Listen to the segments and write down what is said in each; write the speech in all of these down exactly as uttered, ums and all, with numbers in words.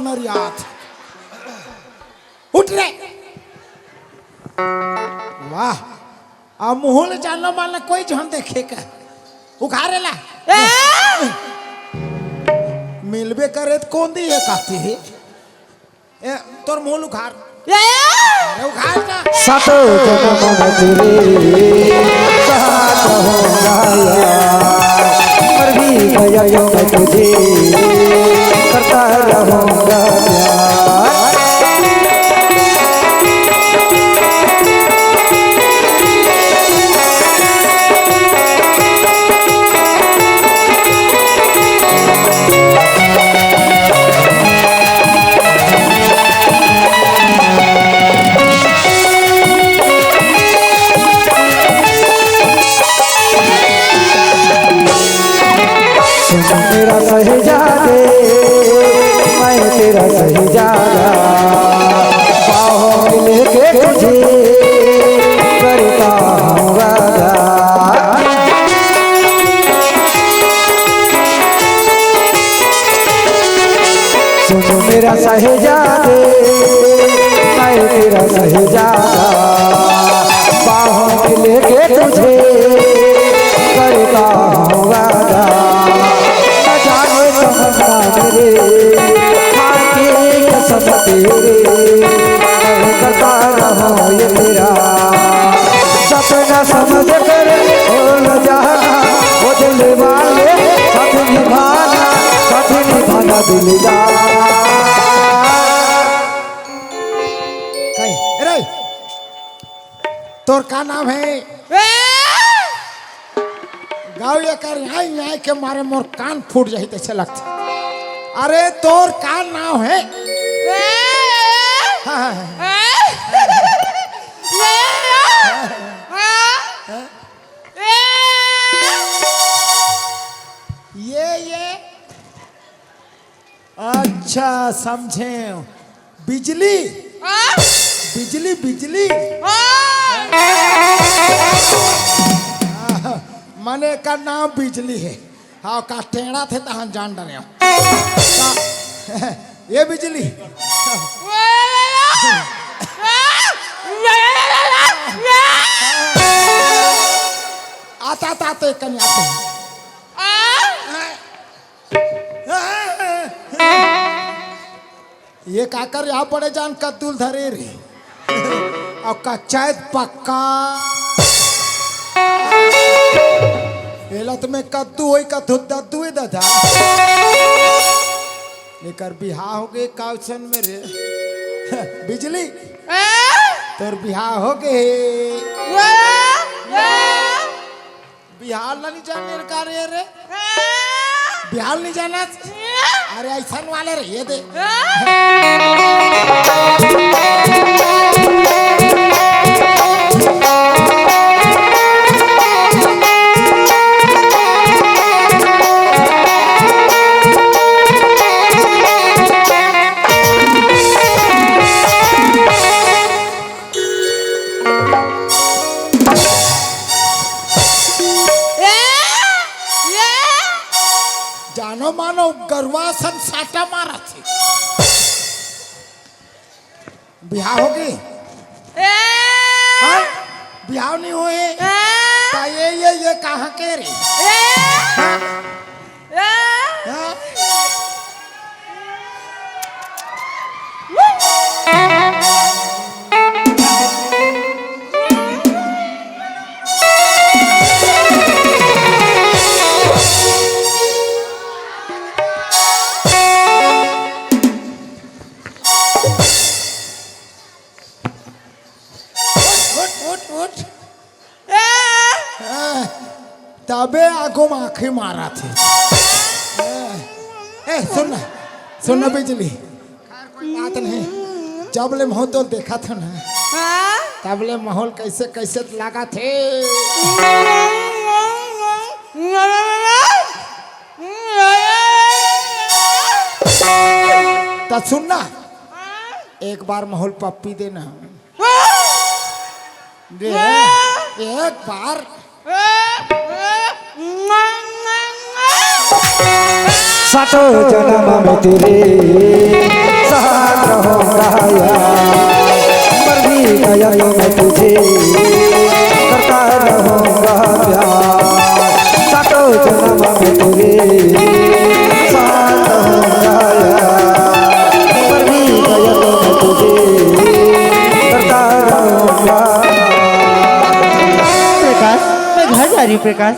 नरियात। उठ रे। वाह। अब मुँह ले जानो मानो कोई झन देखे का। उघार रे ला। ए! मिलबे करे त कोन दिही कहती हे। ए, तोर मुँह उघार। ए! अरे उघार ना। सातों जन्म में तेरे साथ रहूंगा यार, मर भी गया तो मैं तुझे करता रहूंगा प्यार। सुन मेरा शहजादे, मैं तेरा शहजादा, बाहों में लेके तुझे करता हूँ वादा। सुन मेरा शहजादे, मैं तेरा शहजादा, बाहों में लेके तुझे करता हूँ वादा। न जाने तमन्ना मेरे खाके कसम तेरे, मैं करता रहूं ये तेरा सपना समझ कर भूल जाना, वो दिल वाले साथ निभाना, साथ निभाना दिलदार। कहीं, रे, तोर का नाम है? ए! गाँव एकर यहाँ, यहाँ के मारे मोर कान फूट जाही तइसे लगथे। अरे तोर का नाम है? ए! हाँ, हाँ, हाँ। ए! ए! हाँ? ए! ये, ये। अच्छा, समझे। बिजली। हाँ? बिजली, बिजली। हाँ। माने का नाम बिजली है। हाँ, का टेढ़ा थे तहन जान डरे हो। का-, ये बिजली। आता, आता तो एक कनी आते हैं। ये काकर यहाँ बड़े जान कद्दूल धरे रे। अउ कच्चा है पक्का। एला तो मैं कद्दू होई कद्दू दद्दू है दादा। एकर बिहाव हो गए काउसन में रे। बिजली। ए? तोर बिहाव हो गए। ए? ए? बिहाव ला नहीं जाने का रे, रे? बिहाव नहीं जाना? अरे, ऐसन वाले रे, ये दे। ए, ए। जानो मानो गरुआ सन साटा मारत हे। बिहाव होगे? ए। हाँ? बिहाव नहीं होए? ए। ता ये, ये, ये कहाँ के रे? ए। हाँ? ए। हाँ? उठ, उठ, उठ। ए! ए, तबे आगू म आँखी मारत हे। ए, ए, सुन ना, सुन ना बिजली। खैर, कोई बात नहीं। जब ले महूँ तो देखत हूँ ना, हाँ? तब ले माहौल कैसे, कैसे लागत हे। त सुन ना, एक बार माहौल पप्पी देना। दे, एक बार। सातों जन्म में तेरे रहूंगा यार, पर भी गया तो मैं तुझे करता रहूंगा प्यार। सातों जन्म में तेरे साथ रहूंगा यार, पर भी गया तो मैं तुझे करता रहूंगा। प्रकाश, मैं घर जा रही हूँ प्रकाश।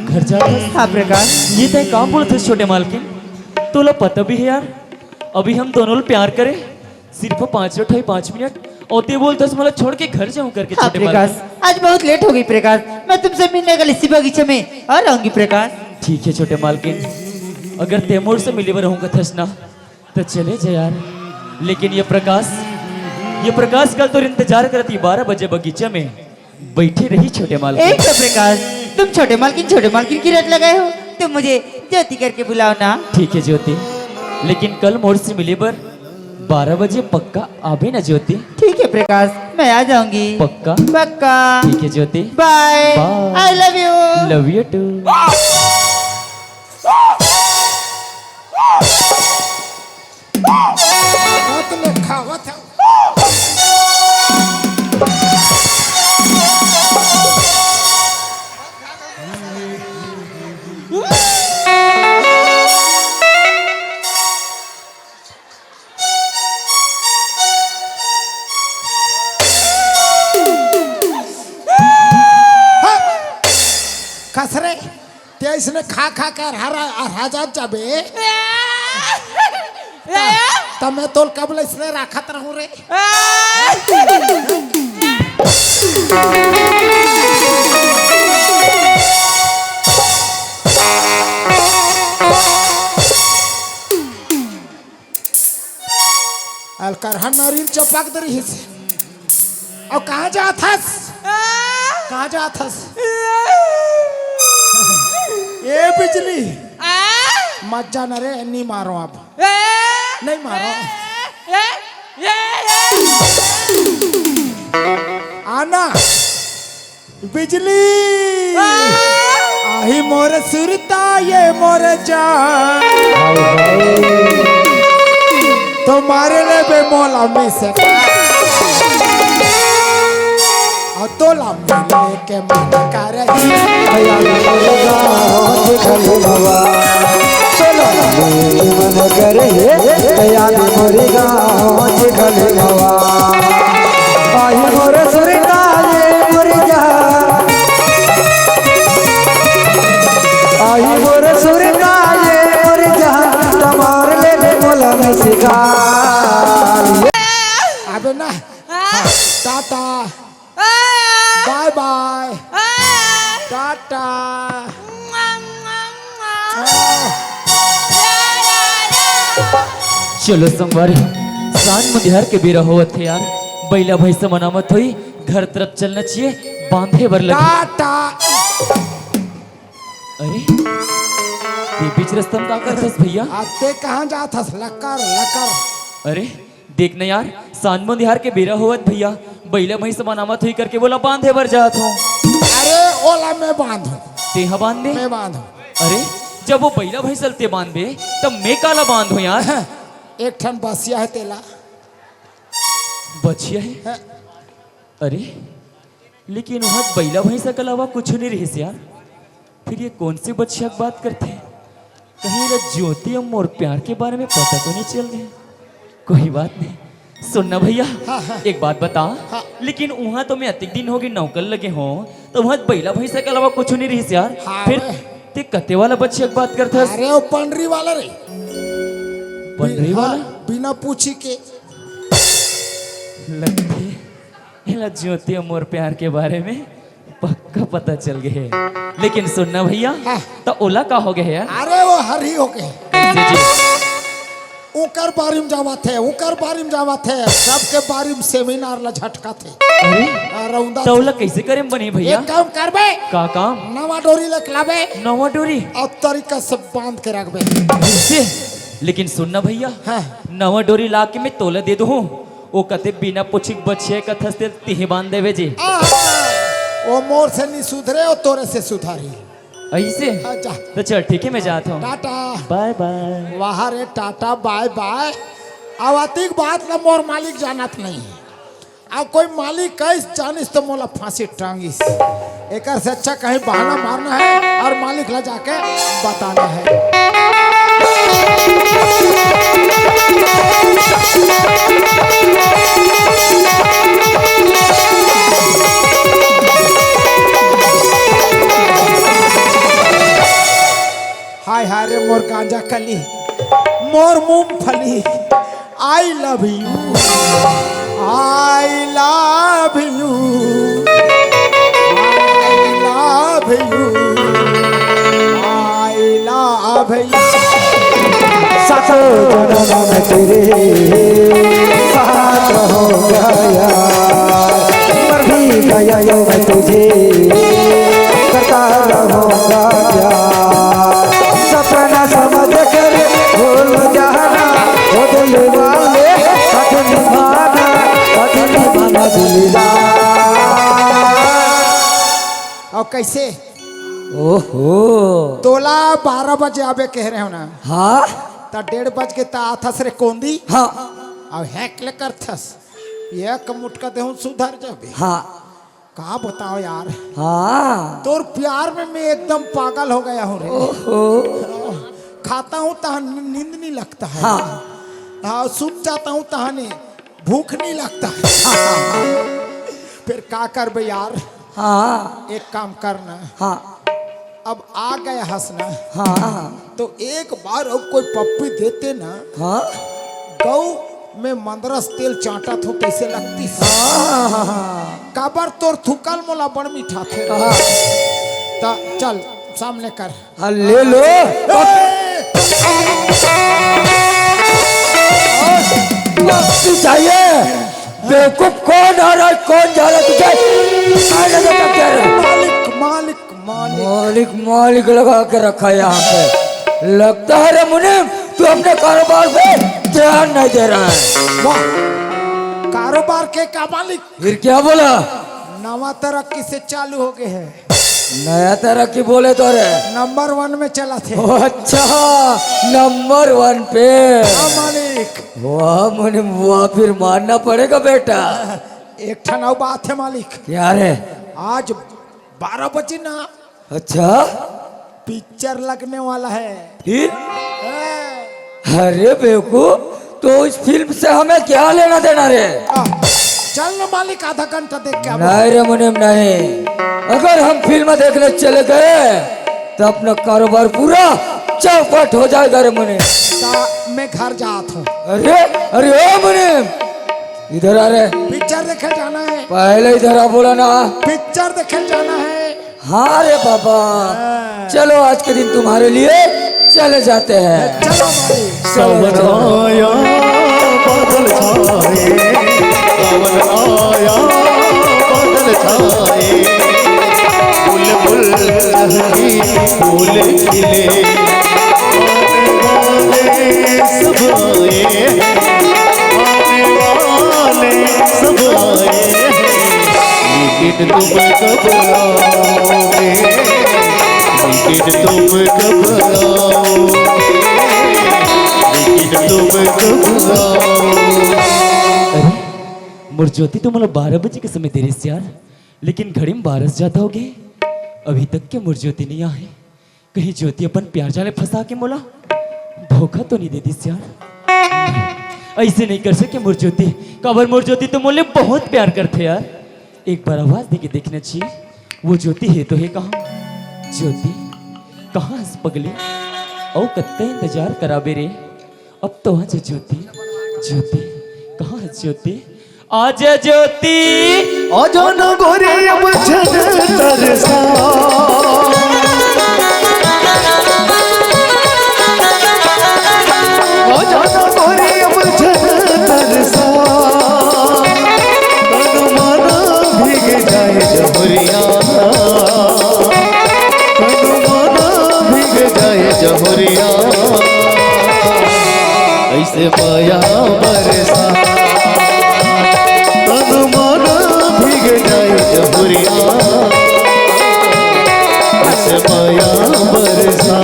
घर जा रही? हाँ प्रकाश। ये तय काम बोलत हस छोटे मालकिन? तोला पता भी है यार, अभी हम दोनों प्यार करे सिर्फ पाँच मिनट होई, पाँच मिनट, और ते बोलत हस मोला छोड़ के घर जाऊं करके। हाँ छोटे प्रकाश, मालकिन। आज बहुत लेट हो गई प्रकाश, मैं तुमसे मिलने कल इसी बगीचे में आ रहूंगी प्रकाश। ठीक है छोटे मालकिन, अगर ते मोर से मिले बर रहूंगा थस ना, तो चले जा यार। लेकिन ये प्रकाश, ये प्रकाश कल तोर इंतजार करत ही बारह बजे बगीचा में बैठे रही छोटे मालकिन। एक तो प्रकाश, तुम छोटे मालकिन, छोटे मालकिन की रट लगाए हो, तुम मुझे ज्योति करके बुलाओ ना। ठीक है ज्योति, लेकिन कल मोर से मिले बर बारह बजे पक्का आबे ना ज्योति। ठीक है प्रकाश, मैं आ जाऊंगी। पक्का? पक्का। ठीक है ज्योति। Bye। Bye। I love you। Love you too। मत ले खावत है। खसरे, ते इसने खा खा के हरा, हरा जात जाबे। त मैं तोल कब ले इसने राखत रहूं रे। अलकरहा नरीन चपक दे रहिस। अउ कहाँ जात हस? कहाँ जात हस? ए बिजली, मत जाना रे, नहीं मारो अब। नहीं मारो। आना। बिजली। आ! आही मोर सुरता ये मोर जान। हाय, हाय। तो मारे ले बे मोला मिस। आ तोला मिले के मन करही। भैया मोर गाँव के ढलुआ। तोला मिले के मन करही। भैया मोर गाँव के ढलुआ। आही मोर सुरता ये मोर जान। आही मोर सुरता ये मोर जान, त मार ले ले मोला मुस्कान। अबे ना, हाँ, टाटा, बाय बाय, टाटा। चलो संगवारी, सांझ मंदिहार के बेरा होवत हे यार, बइला भैंसा मन आमत होही, घर तरफ चलना चाहिए, बांधे बर लगे। टाटा। अरे, ते बीच रस्ता में का करत हस भैया? आ, ते कहाँ जात हस? लकर, लकर। अरे, देख न यार, सांझ मंदिहार के बेरा होवत भैया, बइला भैंस मन आमत होही करके बोला बांधे बर जात हों। अरे, ओला मैं बांधों। तेहा बांध दे। मैं बांधों। अरे, जब वो बइला भैंस ल ते बांधबे, तब मैं काला बांधों यार? एक ठन बसिया हे तेला। बछिया हे? हाँ। अरे, लेकिन वहाँ बइला भैंसा के अलावा कुछ नहीं रहिस यार। फिर ये कौन से बछिया के बात करथे? कहीं एला ज्योति अउ मोर प्यार के बारे में पता तो नहीं चल गया? कोई बात नहीं। सुन ना भैया, हाँ, हाँ। एक बात बता, हाँ। लेकिन वहाँ तो मैं अतिक दिन होगे नौकर लगे हों, तो वहाँ बइला भैंसा के अलावा कुछ नहीं रहिस यार। हाँ, फिर बे। ते कते वाला बछिया के बात करथस? अरे, वो पंडरी वाला रे। पंडरी बि-, वाला? हाँ, बिना पूछी के। लगथे एला ज्योति अउ मोर प्यार के बारे में पक्का पता चल गए हे। लेकिन सुन ना भैया, हाँ। त ओला का हो गए हे यार? अरे वो हरही हो गए। कैसे जी? उकर बारी में जावत हे, उकर बारी में जावत हे, सबके बारी में सेमिनार ला झटकत हे। अरे, आ, रौंदा त ओला कैसे करे में बनही भैया? एक काम करबे। का काम? नवा डोरी लेके लाबे। नवा डोरी? अउ तरीका से बांध के रखबे। कैसे? लेकिन सुन ना भैया, हाँ। नवा डोरी ला के मैं तोला दे दूँ। ओ कथे बिना पूछी के बछिया कथस ते तिही बांध देबे जी। आ, ओ मोर से नहीं सुधरे, ओ तोरे से सुधारी। ऐसे? हाँ, जा। तो चल ठीक है, मैं जाता हूँ। टाटा। बाय बाय। वाह रे टाटा बाय बाय। अवतिक बात ला मोर मालिक जानत नहीं। अब कोई मालिक कइस जानिस तो मोला फांसी टांगिस। एकर से अच्छा कहीं बहाना मारना है और मालिक ला जाके बताना है। हाय हाय रे मोर गांजा कली, मोर मूंगफली, I love you, I love you, I love you, I love you। सातों जन्म में तेरे साथ रहूंगा यार, मर भी गया तो मैं तुझे करता रहूंगा प्यार। सपना समझ कर भूल जाना, ओ दिल वाले, साथ निभाना, साथ निभाना दिलदार। और कैसे? ओहो। तोला बारह बजे आबे कह रहे हो ना? हाँ। त डेढ़ बज के त आथस रे कोंदी। हाँ। अब हैक ले करथस। एक मुटका देहूं सुधर जाबे। हाँ। का बताओ यार। हाँ। तोर प्यार में मैं एकदम पागल हो गया हूँ रे। ओहो। खाता हूँ तहाँ नींद नहीं लगता है। हाँ। हाँ, सुत जाता हूँ तहाँ ने भूख नहीं लगता है। फिर का करबे यार? हाँ। एक काम करना। हाँ। अब आ गया हंसना। हाँ। तो एक बार अब कोई पप्पी देते ना। हाँ। गऊ में मंदरस तेल चांटा थो, कैसे लगती? हाँ। काबर तोर थुकल मोला बड़ मीठा थे। हाँ। त चल सामने कर। हाँ, ले लो। पप्पी चाहिए? बेवकूफ, कौन आ रहा है, कौन जा रहा है तुझे? आने दे, क्या कह रहे हैं? मालिक, मालिक, मालिक। मालिक, मालिक लगा के रखा है यहाँ पे। लगता है रे मुनीम, तू अपने कारोबार पे ध्यान नहीं दे रहा है। वाह, कारोबार के का मालिक? फिर क्या बोला? नवा तरक्की से चालू हो गए है। नया तरक्की बोले तो रे। नंबर वन में चला थे। ओ, अच्छा, नंबर वन पे। हाँ, मालिक। वाह मुनीम, वाह, फिर मानना पड़ेगा बेटा। एक ठन अउ बात है मालिक। क्या रे? आज बारह बजे ना। अच्छा। पिक्चर लगने वाला है। फिर? हाँ। अरे बेवकूफ, तो इस फिल्म से हमें क्या लेना देना रे? आ, चल ना मालिक, आधा घंटा देख के आबो। नहीं रे मुनीम, नहीं। अगर हम फिल्म देखने चले गए तो अपना कारोबार पूरा चौपट हो जाएगा रे मुनीम। ता मैं घर जात हूँ। अरे, अरे ओ मुनीम, इधर आ रे। पिक्चर देखे जाना है। पहले इधर आ, बोला ना। पिक्चर देखे जाना है। हाँ रे बाबा, हाँ। चलो आज के दिन तुम्हारे लिए चले जाते हैं। चलो भाई। सावन आया, बादल छाए, सावन आया, बादल छाए, फूल फूल हरी फूल खिले, आने वाले सब आए, आने वाले सब आए। लेकिन तुम कब आओगे? लेकिन तुम कब आओगे? लेकिन तुम कब आओगे? अरे, मोर ज्योति तो मोला बारह बजे के समय दे रहिस यार, लेकिन घड़ी में बारह जात होगे, अभी तक के मोर ज्योति नहीं आए। कहीं ज्योति अपन प्यार जाल में फंसा के मोला धोखा तो नहीं दे दिस यार? अइसे नहीं कर सके मोर ज्योति, काबर मोर ज्योति तो मोले बहुत प्यार करथे यार। एक बार आवाज दे के देखना चाहिए, वो ज्योति हे तो हे कहाँ? ज्योति, कहाँ हस पगली? अउ कत्ता इंतजार कराबे रे? अब तो आजा ज्योति, ज्योति, कहाँ हस ज्योति? आजा ज्योति। आजा ना गोरी अब झन तरसा। आजा ना गोरी अब झन तरसा। तन मन भीग जाए जहुरिया। तन मन भीग जाए जहुरिया। ऐसे मया बरसा, तन मन भीग जाए जहुरिया। ऐसे मया बरसा।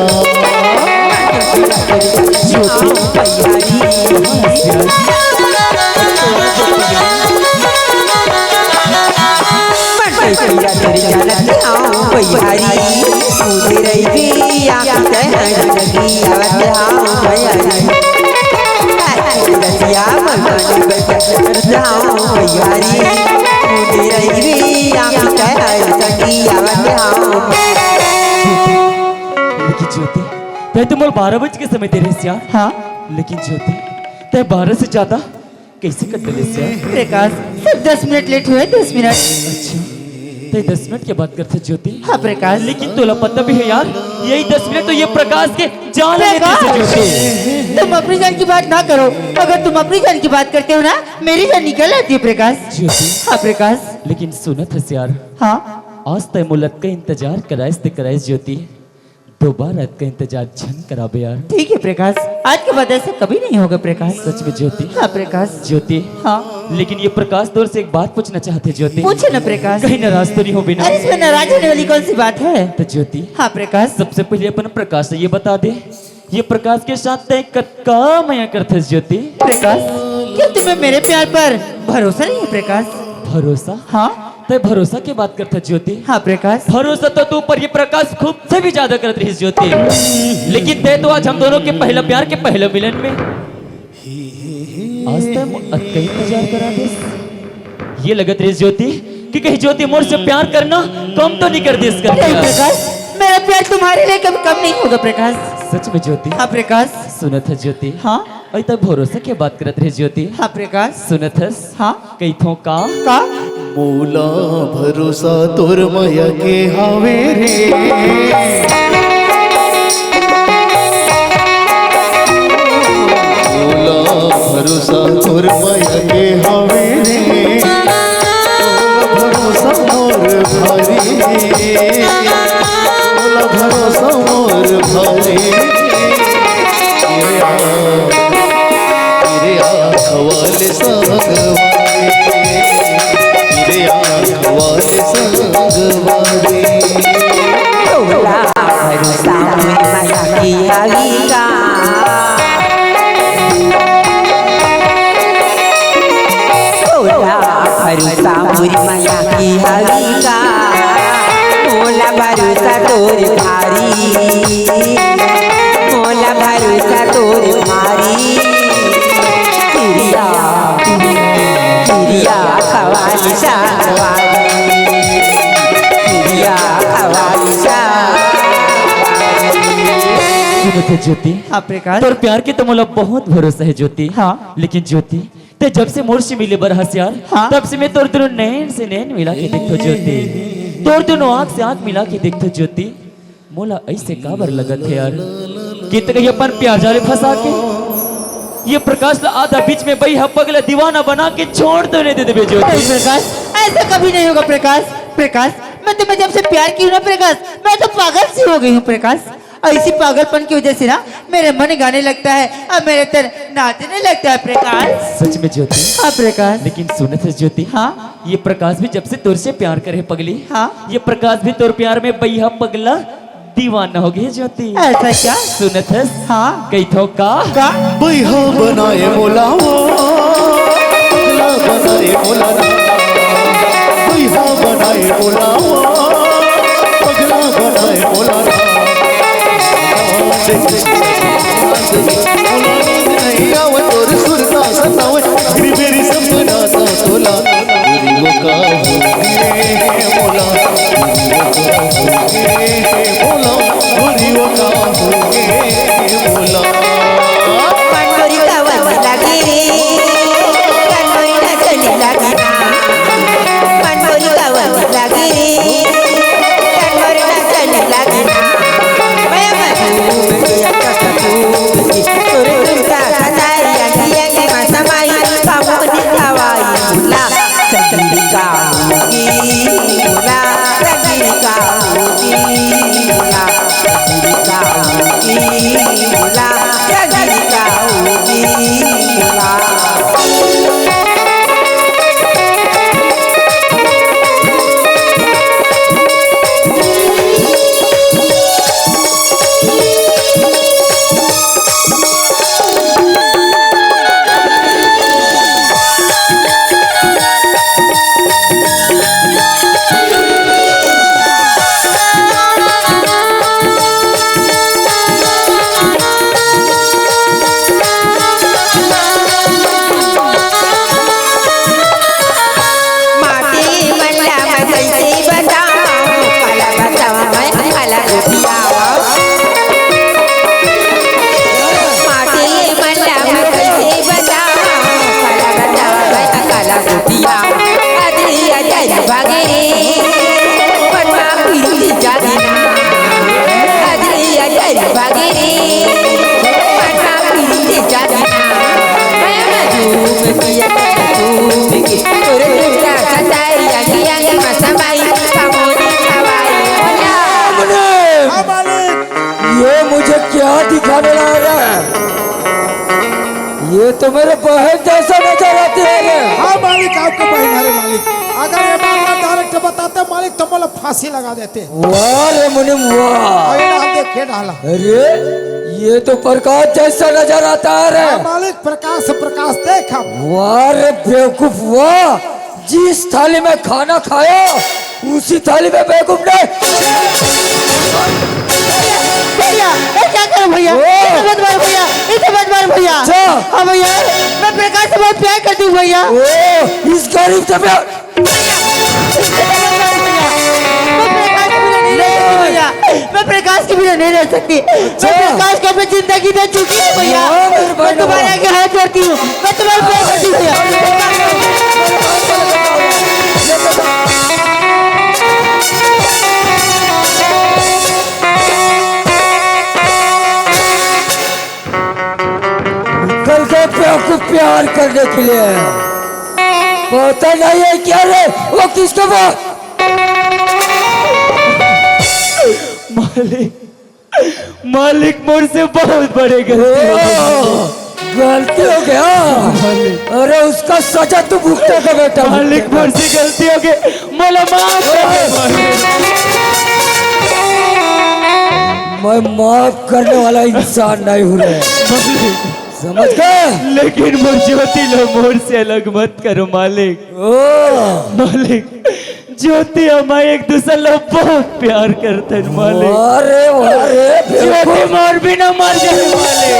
ज्योति। भैया तोर जानत हँव भैयारी, तू दे रहिबे आँखी तैं हँस लगी आवत हँव भैयारी। रसिया मन बैठत हँव भैयारी, तू दे रहिबे आँखी तैं हँस लगी आवत हँव। लेकिन ज्योति, तैं तो मोला बारह बजे के समय दे रहे यार। हाँ। लेकिन ज्योति, तैं बारह से ज्यादा कइसे कर देले से? प्रकाश, सिर्फ दस मिनट लेट हुए, दस मिनट। अच्छा, तैं दस मिनट के बात करथे ज्योति? हाँ प्रकाश। लेकिन तोला पता भी है यार, यही दस मिनट तो ये प्रकाश के जान लेथे ज्योति। तुम अपनी जान की बात ना करो। अगर तुम अपनी जान की बात करते हो ना, मेरी जान निकल आती है प्रकाश। ज्योति। हाँ प्रकाश। लेकिन सुनत हस यार, हाँ। आज तैं मोला अतका इंतजार कराइस ते कराइस ज्योति, दोबारा अतका इंतजार झन कराबे यार। ठीक है प्रकाश, आज के बाद ऐसा कभी नहीं होगा प्रकाश। सच में ज्योति। हाँ प्रकाश। ज्योति। हाँ। लेकिन ये प्रकाश तोर से एक बात पूछना चाहथे ज्योति। पूछे ना प्रकाश। कहीं नाराज तो नहीं होबे ना? अरे, इसमें नाराज होने वाली कौन सी बात है? तो ज्योति। हाँ प्रकाश। सबसे पहले अपन प्रकाश से ये बता दे, ये प्रकाश के साथ तैं कतका मया करथस ज्योति? प्रकाश, क्या तुम्हें मेरे प्यार पर भरोसा नहीं है प्रकाश? भरोसा? हाँ। तैं भरोसा के बात करथस ज्योति? हाँ प्रकाश। भरोसा तो तू पर ये प्रकाश खुद से भी ज्यादा करत रहिस ज्योति। लेकिन तैं तो आज हम दोनों के पहला प्यार के पहला मिलन में आज तैं अतका इंतजार करा देस। ये लगत रहिस ज्योति कि कहीं ज्योति मोर से प्यार करना कम तो नहीं कर देस करके। नहीं प्रकाश, मेरा प्यार तुम्हारे लिए कभी कम नहीं होगा प्रकाश। सच में ज्योति? हाँ प्रकाश। सुनत हस ज्योति? हाँ। अई तैं भरोसा के बात करत रहिस ज्योति? हाँ प्रकाश। सुनत हस? हाँ। कहिथों का? का? मोला भरोसा तोर मया के हावे रे। मोला भरोसा तोर मया के हावे रे। मोला भरोसा मोर भारी। मोला भरोसा मोर भारी। तेरे आँख वाले संगवारी, तेरे आँख वाले संगवारी। तोला भरोसा मोर मया के हावे का। तोला भरोसा मोर मया के हावे का। मोला भरोसा तोर भारी। मोला भरोसा तोर भारी। किरिया, किरिया खवाली सावारी। किरिया खवाली सावारी। सुनत हस ज्योति? हाँ प्रकाश। तोर प्यार के तो मोला बहुत भरोसा है ज्योति। हाँ। लेकिन ज्योति, तैं जब से मोर से मिले बर हस यार, हाँ। तब से मैं तोर दुनों नैन से नैन मिला के देखथों ज्योति, तोर दुनों आँख से आँख मिला के देखथों ज्योति। मोला अइसे काबर लगत हे यार कि तैं कहीं अपन प्यार जाल में फंसा के ये प्रकाश ला आधा बीच में बइहा पगला दीवाना बना के छोड़ तो नहीं दे देबे ज्योति। नहीं प्रकाश, ऐसा कभी नहीं होगा प्रकाश। प्रकाश, मैं तुम्हें जब से प्यार की हूँ ना प्रकाश, मैं तो पागल सी हो गई हूँ प्रकाश। ऐसी पागलपन की वजह से ना मेरे मन गाने लगता है और मेरे तन नाचने लगता है प्रकाश। सच में ज्योति? हाँ प्रकाश। लेकिन सुनत हस ज्योति? हाँ। ये प्रकाश भी जब से तोर से प्यार करे पगली, हाँ। ये प्रकाश भी तोर प्यार में बइहा पगला दीवाना हो गए ज्योति। ऐसा क्या? सुनत हस? हाँ। कहिथों का? का? बइहा बनाए मोला वो, पगला बनाए मोला ना। बइहा बनाए मोला वो, पगला बनाए मोला ना। मोला नहीं आवत और सुरता सतावत, मेरी मेरी सपना सा तोला। बुरी वो का हो गए मोला, बुरी वो का हो गए मोला, बुरी वो का हो गए मोला। मन मोरी कावन लागे रे, तन मोरी नाचने लागे ना। मन मोरी कावन लागे रे, तन मोरी नाचने लागे ना। मैं मन तोरे तुमका सताई, आंधी आंधी मा समाई, कामुनी खवाई मुला। सगरी कामुनी मुला, सगरी कामुनी मुला, सगरी कामुनी मुला, सगरी कामुनी मुला। हाँ, मालिक। ये मुझे क्या दिखाने ला रहा है? ये तो मेरे बहन जैसा नजर आती है रे। हाँ, मालिक, आपके बहन है रे, मालिक। अगर ये बात ना direct बताते, मालिक, तो मोला फांसी लगा देते। वाह रे मुनीम, वाह। अरे ना, देखे डाला। अरे, ये तो प्रकाश जैसा नजर आता है रे। हाँ, मालिक, प्रकाश, प्रकाश, देख अब। वाह रे बेवकूफ, वाह। जिस थाली में खाना खाया, उसी थाली में बेवकूफ नहीं। भैया, ये क्या करूं भैया? ओ। इसे मत मारो भैया, इसे मत मारो भैया। अच्छा। हाँ भैया, मैं प्रकाश से बहुत प्यार करती हूँ भैया। ओ, इस गरीब से प्यार। भैया, इसे मत मारो भैया। मैं प्रकाश के बिना नहीं रह सकती भैया। मैं प्रकाश के बिना नहीं रह सकती। मैं अच्छा। प्रकाश को अपनी जिंदगी दे चुकी हूँ भैया। वाह, मेरे भाई, मैं तुम्हारे वाह। आगे हाथ जोड़ती हूँ। मैं तुम्हारे पैर छूती हूँ भैया। कल के प्यार को प्यार करने के लिए पता नहीं है क्या रे, वो किसके पास? मालिक, मालिक, मोर से बहुत बड़े गलती हो गई। ओ, गलती हो गया? मालिक। अरे, उसका सजा तू भुगतेगा बेटा, मालिक, भुगतेगा। मोर से गलती हो गई, मोला माफ कर दे, मालिक। मैं माफ करने वाला इंसान नहीं हूँ रे। मालिक। समझ गए? लेकिन मोर ज्योति ला मोर से अलग मत करो, मालिक। ओ। मालिक, ज्योति अउ मैं एक दूसर ला बहुत प्यार करथन मालिक। अरे वाह रे, ज्योति बिल्कुल। मोर बिना मर जाए मालिक।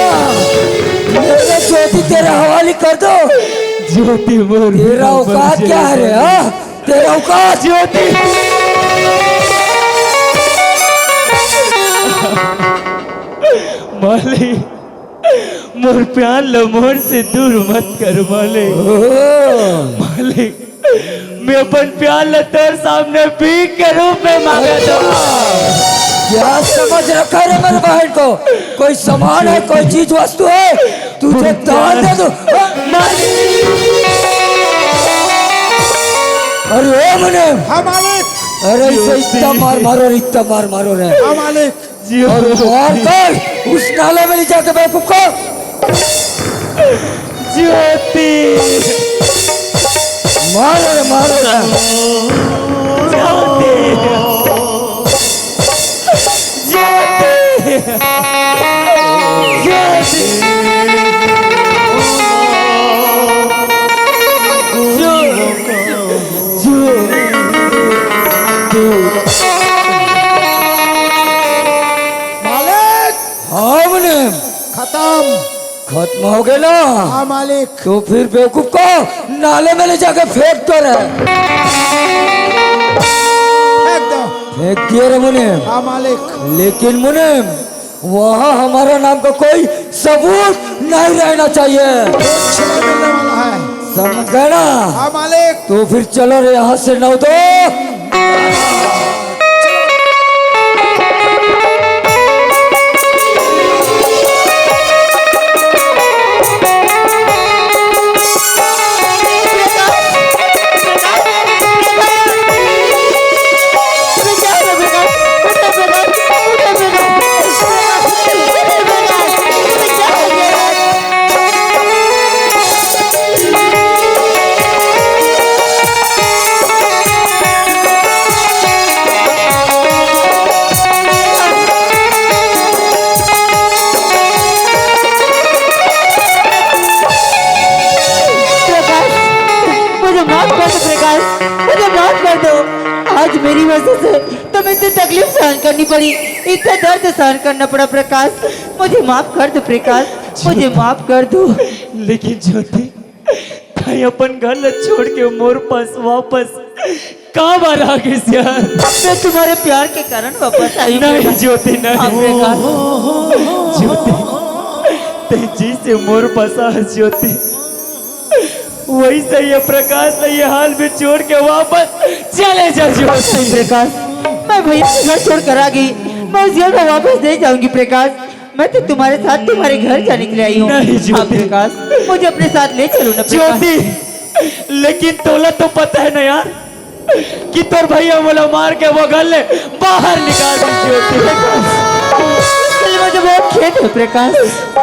मेरे ज्योति तेरे हवाले कर दो। ज्योति मोर तेरा बिना मर औकात जाए क्या है रे, मालिक। हाँ? तेरा औकात। ज्योति। मालिक, मोर प्यार ल मोर से दूर मत कर मालिक। ओ। मालिक, मैं अपन प्यार ल तोर सामने भीख के रूप में मांगत हूँ। क्या समझ रखा है रे मेरे बहन को? कोई सामान है, कोई चीज वस्तु है, तुझे दान दे दूं। मालिक। अरे ओ मुनीम। हाँ मालिक। अरे इसे इतना मार मारो रे, इतना मार मारो रे। हाँ मालिक। और मार कर उस नाले में ले जाके बेवकूफ को। ज्योति। मारो रे, मारो रे। ज्योति। ज्योति। ज्योति। ज्योति। मालिक। हाँ मुनीम। खत्म। खत्म हो गए ना? हाँ मालिक। तो फिर बेवकूफ को नाले में ले जाके फेंक दो रे। फेंक दो। फेंक दिए रे मुनीम। हाँ मालिक। लेकिन मुनीम, वहाँ हमारा नाम का कोई सबूत नहीं रहना चाहिए। कुछ नहीं मिलने वाला है। समझ गए ना? हाँ मालिक। तो फिर चलो रे यहाँ से, नौ दो। प्रकाश, मुझे माफ कर दो प्रकाश, मुझे माफ कर दो। आज मेरी वजह से तुम्हें इतनी तकलीफ सहन करनी पड़ी, इतना दर्द सहन करना पड़ा प्रकाश, मुझे माफ कर दो प्रकाश, मुझे माफ कर दो। लेकिन ज्योति, तैं अपन घर ला छोड़ के मोर पास वापस काबर आ गइस यार? मैं तुम्हारे प्यार के कारण वापस आई हूँ नहीं प्रकाश। ज्योति, नहीं। हाँ, प्रकाश। ज्योति, तैं जइसे मोर पास आ ज्योति, वइसे ही ये प्रकाश ला ये हाल में छोड़ के वापस चले जा ज्योति। प्रकाश, मैं भैया के घर छोड़ कर आ गई, मैं उस घर में वापस नहीं जाऊंगी प्रकाश। मैं तो तुम्हारे साथ तुम्हारे घर जाने के लिए आई हूँ। नहीं ज्योति। हाँ, प्रकाश। मुझे अपने साथ ले चलो ना प्रकाश। ज्योति, लेकिन तोला तो पता है ना यार कि तोर भैया मोला मार के वो घर ले बाहर निकाल दी ज्योति। इसके लिए मुझे बहुत खेद है प्रकाश।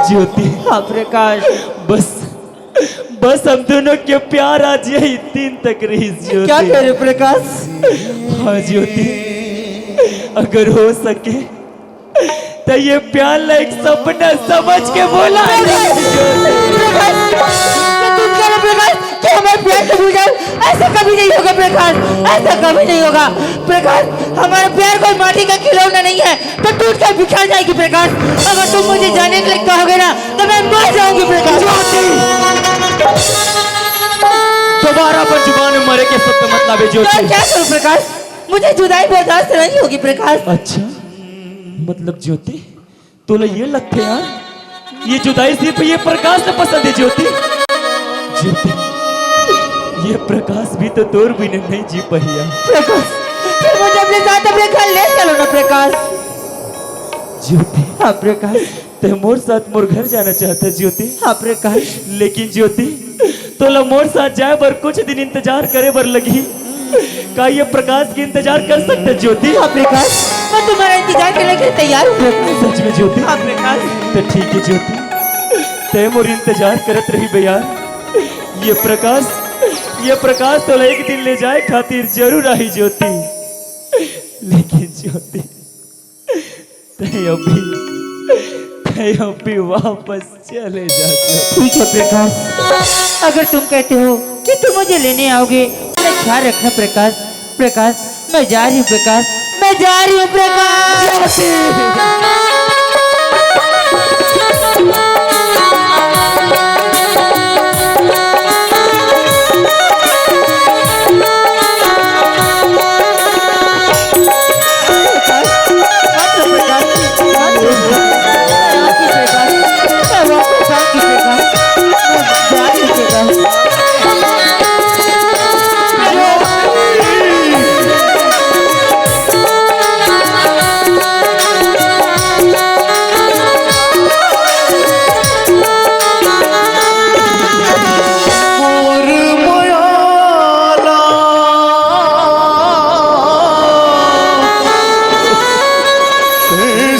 ज्योति। हाँ प्रकाश। बस, बस हम दोनों के प्यार आज यही दिन तक रही ज्योति। क्या कह रहे हो प्रकाश? हाँ ज्योति, अगर हो सके तो ये प्यार ला एक सपना समझ के बोला। प्रकाश, प्रकाश, मैं तुम कह रहे हो प्रकाश कि हमारे प्यार को भूल जाओ? ऐसा कभी नहीं होगा प्रकाश, ऐसा कभी नहीं होगा प्रकाश। हमारा प्यार कोई माटी का खिलौना नहीं है, तो टूट कर बिखर जाएगी प्रकाश। अगर तुम मुझे जाने के लिए कहोगे ना, तो मैं मर जाऊंगी प्रकाश। ज्योति, दोबारा अपन जुबान में मरे के शब्द मत लावे तो ज्योति। क्या करूं प्रकाश, मुझे जुदाई बर्दाश्त नहीं होगी प्रकाश। अच्छा, मतलब ज्योति, तोला ये लगथे यार, ये जुदाई सिर्फ ये प्रकाश ला पसंद है ज्योति। ज्योति, ये प्रकाश भी तो तोर बिना नहीं जी पहिया। प्रकाश, फिर मुझे अपने साथ अपने घर ले चलो ना प्रकाश। ज्योति। हाँ प्रकाश। ते मोर साथ मोर घर जाना चाहता ज्योति। हाँ प्रकाश। लेकिन ज्योति, तोला मोर साथ जाए बर कुछ दिन इंतजार करे बर लगही। का ये प्रकाश के इंतजार कर सकते ज्योति? हाँ प्रकाश, मैं तुम्हारा इंतजार करने के लिए तैयार हूँ प्रकाश। सच में ज्योति? हाँ प्रकाश। तो ठीक है ज्योति, ते मोर इंतजार करत रही बे यार। ये प्रकाश, ये प्रकाश तोला एक दिन ले जाए खातिर जरूर आही ज्योति। लेकिन ज्योति, तय अभी, तय अभी वापस चले जा। ठीक है प्रकाश, अगर तुम कहते हो कि तुम मुझे लेने आओगे, मेरा ख्याल रखना प्रकाश। प्रकाश, मैं जा रही हूँ प्रकाश, मैं जा रही हूँ प्रकाश।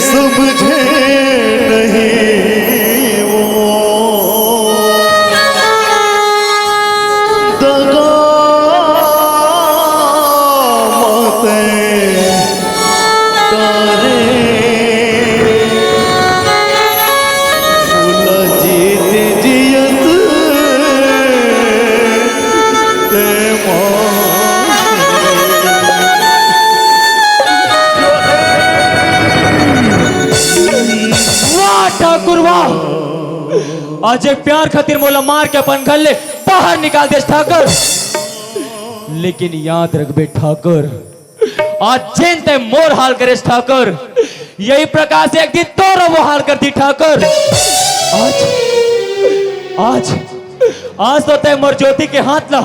समझे नहीं वो दगा मते तारे। भूला जीत जियत ते मां। वाह ठाकुर वाह, आज एक प्यार खातिर मोला मार के अपन घर ले बाहर निकाल देस ठाकुर। लेकिन याद रखबे ठाकुर, आज जेन ते मोर हाल करेस ठाकुर, यही प्रकाश एक दिन तोरो वो हाल कर दी ठाकुर। आज, आज आज तो तय मोर ज्योति के हाथ ला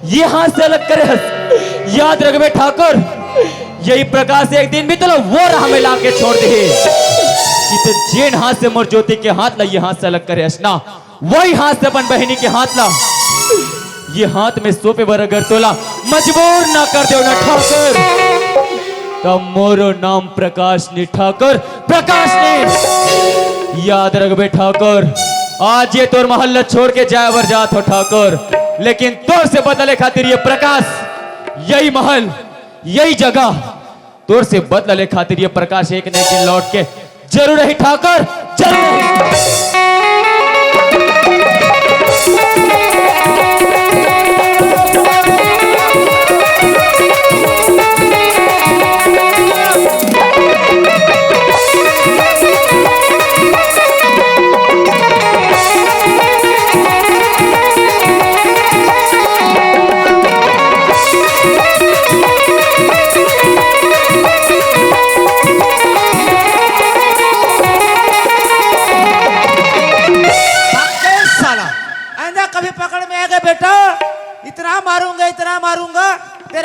ये हाथ से अलग करे हस। याद रखबे ठाकुर, यही प्रकाश एक दिन भी तोला वो राह में लाके छोड़ दे कि ते जेन हाथ से मोर ज्योति के हाथ ला ये हाथ से अलग करे हस ना, वही हाथ से अपन बहिनी के हाथ ला ये हाथ में सौंपे बर अगर तोला मजबूर ना कर देव ना ठाकुर, त मोरो नाम प्रकाश नहीं ठाकुर, प्रकाश नहीं। याद रखबे ठाकुर, आज ये तोर महल ल छोड़ के जाए बर जात हो ठाकुर, लेकिन तोर से बदले खातिर ये प्रकाश, यही महल, यही जगह, तोर से बदला ले खातिर ये प्रकाश एक न एक दिन लौट के जरूर रही ठाकुर, जरूर रही।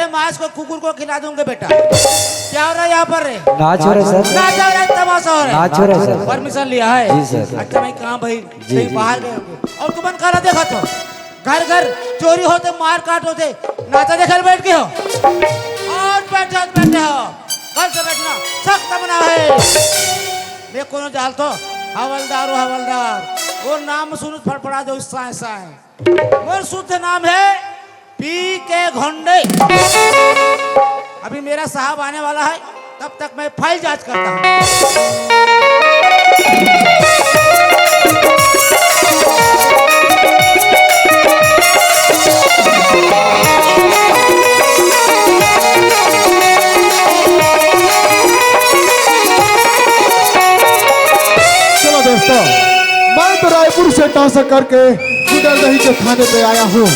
मांस को कुकुर को खिला दूंगा बेटा। क्या हो रहा है यहाँ पर रे? नाच हो रहा है सर। नाच हो रहा है, तमाशा हो रहा है। नाच हो रहा है सर। परमिशन लिया है? जी सर। अच्छा भाई, कहाँ भाई? जी, कहीं जी। बाहर गए होंगे। और तुमन काला देखत हो, घर घर चोरी होथे, मार काट होथे, नाचा देखे ल बैठ गए हो। आज बैठे हो, बैठे हो, घर से बैठना सख्त मना है। मैं कोनो जाल तो हवलदार हो, हवलदार। वो नाम सुनत फड़फड़ा जाओ, साए साए। मोर शुद्ध नाम है पी के घोंडे। अभी मेरा साहब आने वाला है, तब तक मैं फाइल जांच करता हूँ। चलो दोस्तों, मैं तो रायपुर से टांसा करके गुडरदही के थाने पे आया हूँ।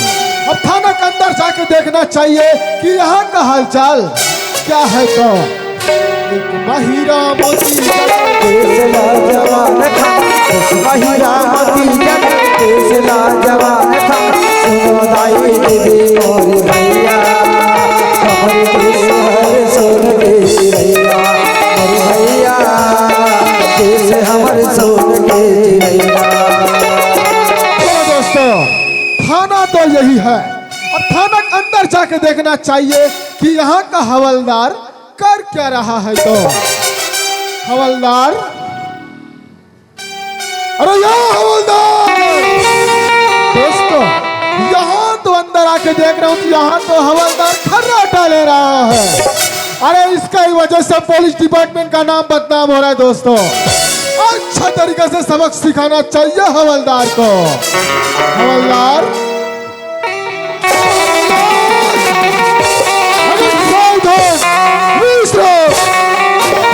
अब थाना के अंदर जाके देखना चाहिए कि यहाँ का हालचाल क्या है। तो एक महिरा मोती जगत देश ला जवान था, एक महिरा मोती जगत देश ला जवान था। सुनो दाई दीदी मोरी भैया, हमर देश हर सोन के भैया, मोरी भैया, देश हमर सोन के भैया। तो दोस्तों, थाना तो यही है। अब थाना के अंदर जाके देखना चाहिए कि यहाँ का हवलदार कर क्या रहा है। तो हवलदार, अरे या हवलदार, दोस्तों, यहाँ तो अंदर आके देख रहा हूँ तो यहाँ तो हवलदार खर्राटा ले रहा है। अरे इसका ही वजह से पुलिस डिपार्टमेंट का नाम बदनाम हो रहा है दोस्तों। अच्छा तरीके से सबक सिखाना चाहिए हवलदार को। हवलदार, अरे विश्राम, विश्राम।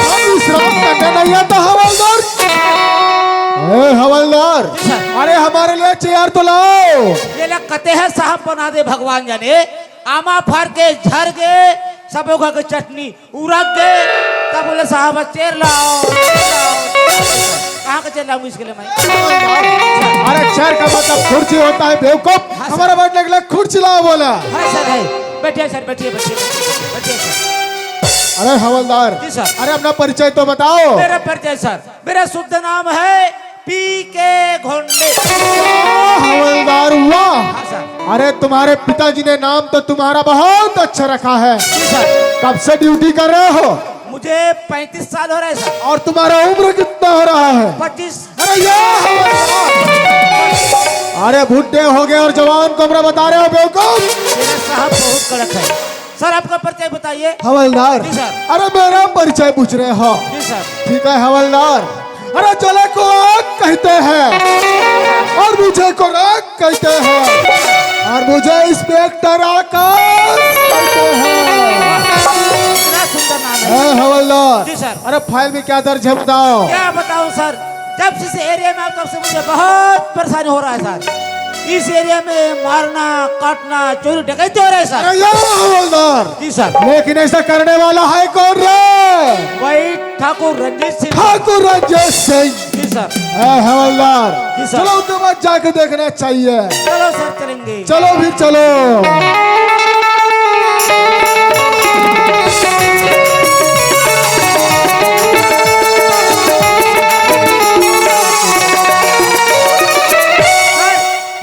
अरे विश्राम करने नहीं आता हवलदार। ए हवलदार, जी सर। अरे हमारे लिए चेयर तो लाओ। ये ला कते है साहब बना दे भगवान जाने। आमा फर के झर के सब ओखर के चटनी उरक गे, तब बोले, "साहब, चेर लाओ, चेर लाओ।" कहाँ का चेर लाऊं इसके लिए मैं? अरे, चेर का मतलब कुर्सी होता है, बेवकूफ। हाँ, सर। हमारा बैठने के लिए कुर्सी लाओ, बोला। हाँ, सर, है। बैठिए, सर, बैठिए, बैठिए, बैठिए, बैठिए, सर। अरे, हवलदार। जी, सर। अरे, अपना परिचय तो बताओ। मेरा परिचय, सर, मेरा शुद्ध नाम है पी के घोंडे। वाह, हवलदार, वाह। हाँ, सर। अरे, तुम्हारे पिताजी ने नाम तो तुम्हारा बहुत अच्छा रखा है। जी, सर। कब से ड्यूटी कर रहे हो? मुझे पैंतीस साल हो रहे, सर। और तुम्हारा उम्र कितना हो रहा है? पच्चीस। अरे, ये हवलदार। अरे, बुढ़े हो गए और जवान को उम्र बता रहे हो, बेवकूफ। मेरा साहब बहुत कड़क है। सर, आपका परिचय बताइए। हवलदार। जी, सर। अरे, मेरा परिचय पूछ रहे हो? जी, सर। ठीक है, हवलदार। अरे, जले को आग कहते हैं और मुझे को राख कहते हैं और मुझे इंस्पेक्टर आकाश कहते हैं। इतना सुंदर नाम है। ए, हवलदार। जी, सर। अरे, फाइल में क्या दर्ज है, बताओ। क्या बताऊं, सर? जब से इस एरिया में आया, तब से मुझे बहुत परेशानी हो रहा है, सर। इस एरिया में मारना, काटना, चोरी, डकैती हो रहा है, सर। अरे, ये हवलदार। जी, सर। लेकिन ऐसा करने वाला है कौन रे? वही ठाकुर रंजीत सिंह। ठाकुर रंजीत सिंह। जी, सर। ए, हवलदार। जी, सर। चलो, उनके बाद जाके देखना चाहिए। चलो, सर, चलेंगे। चलो, फिर चलो।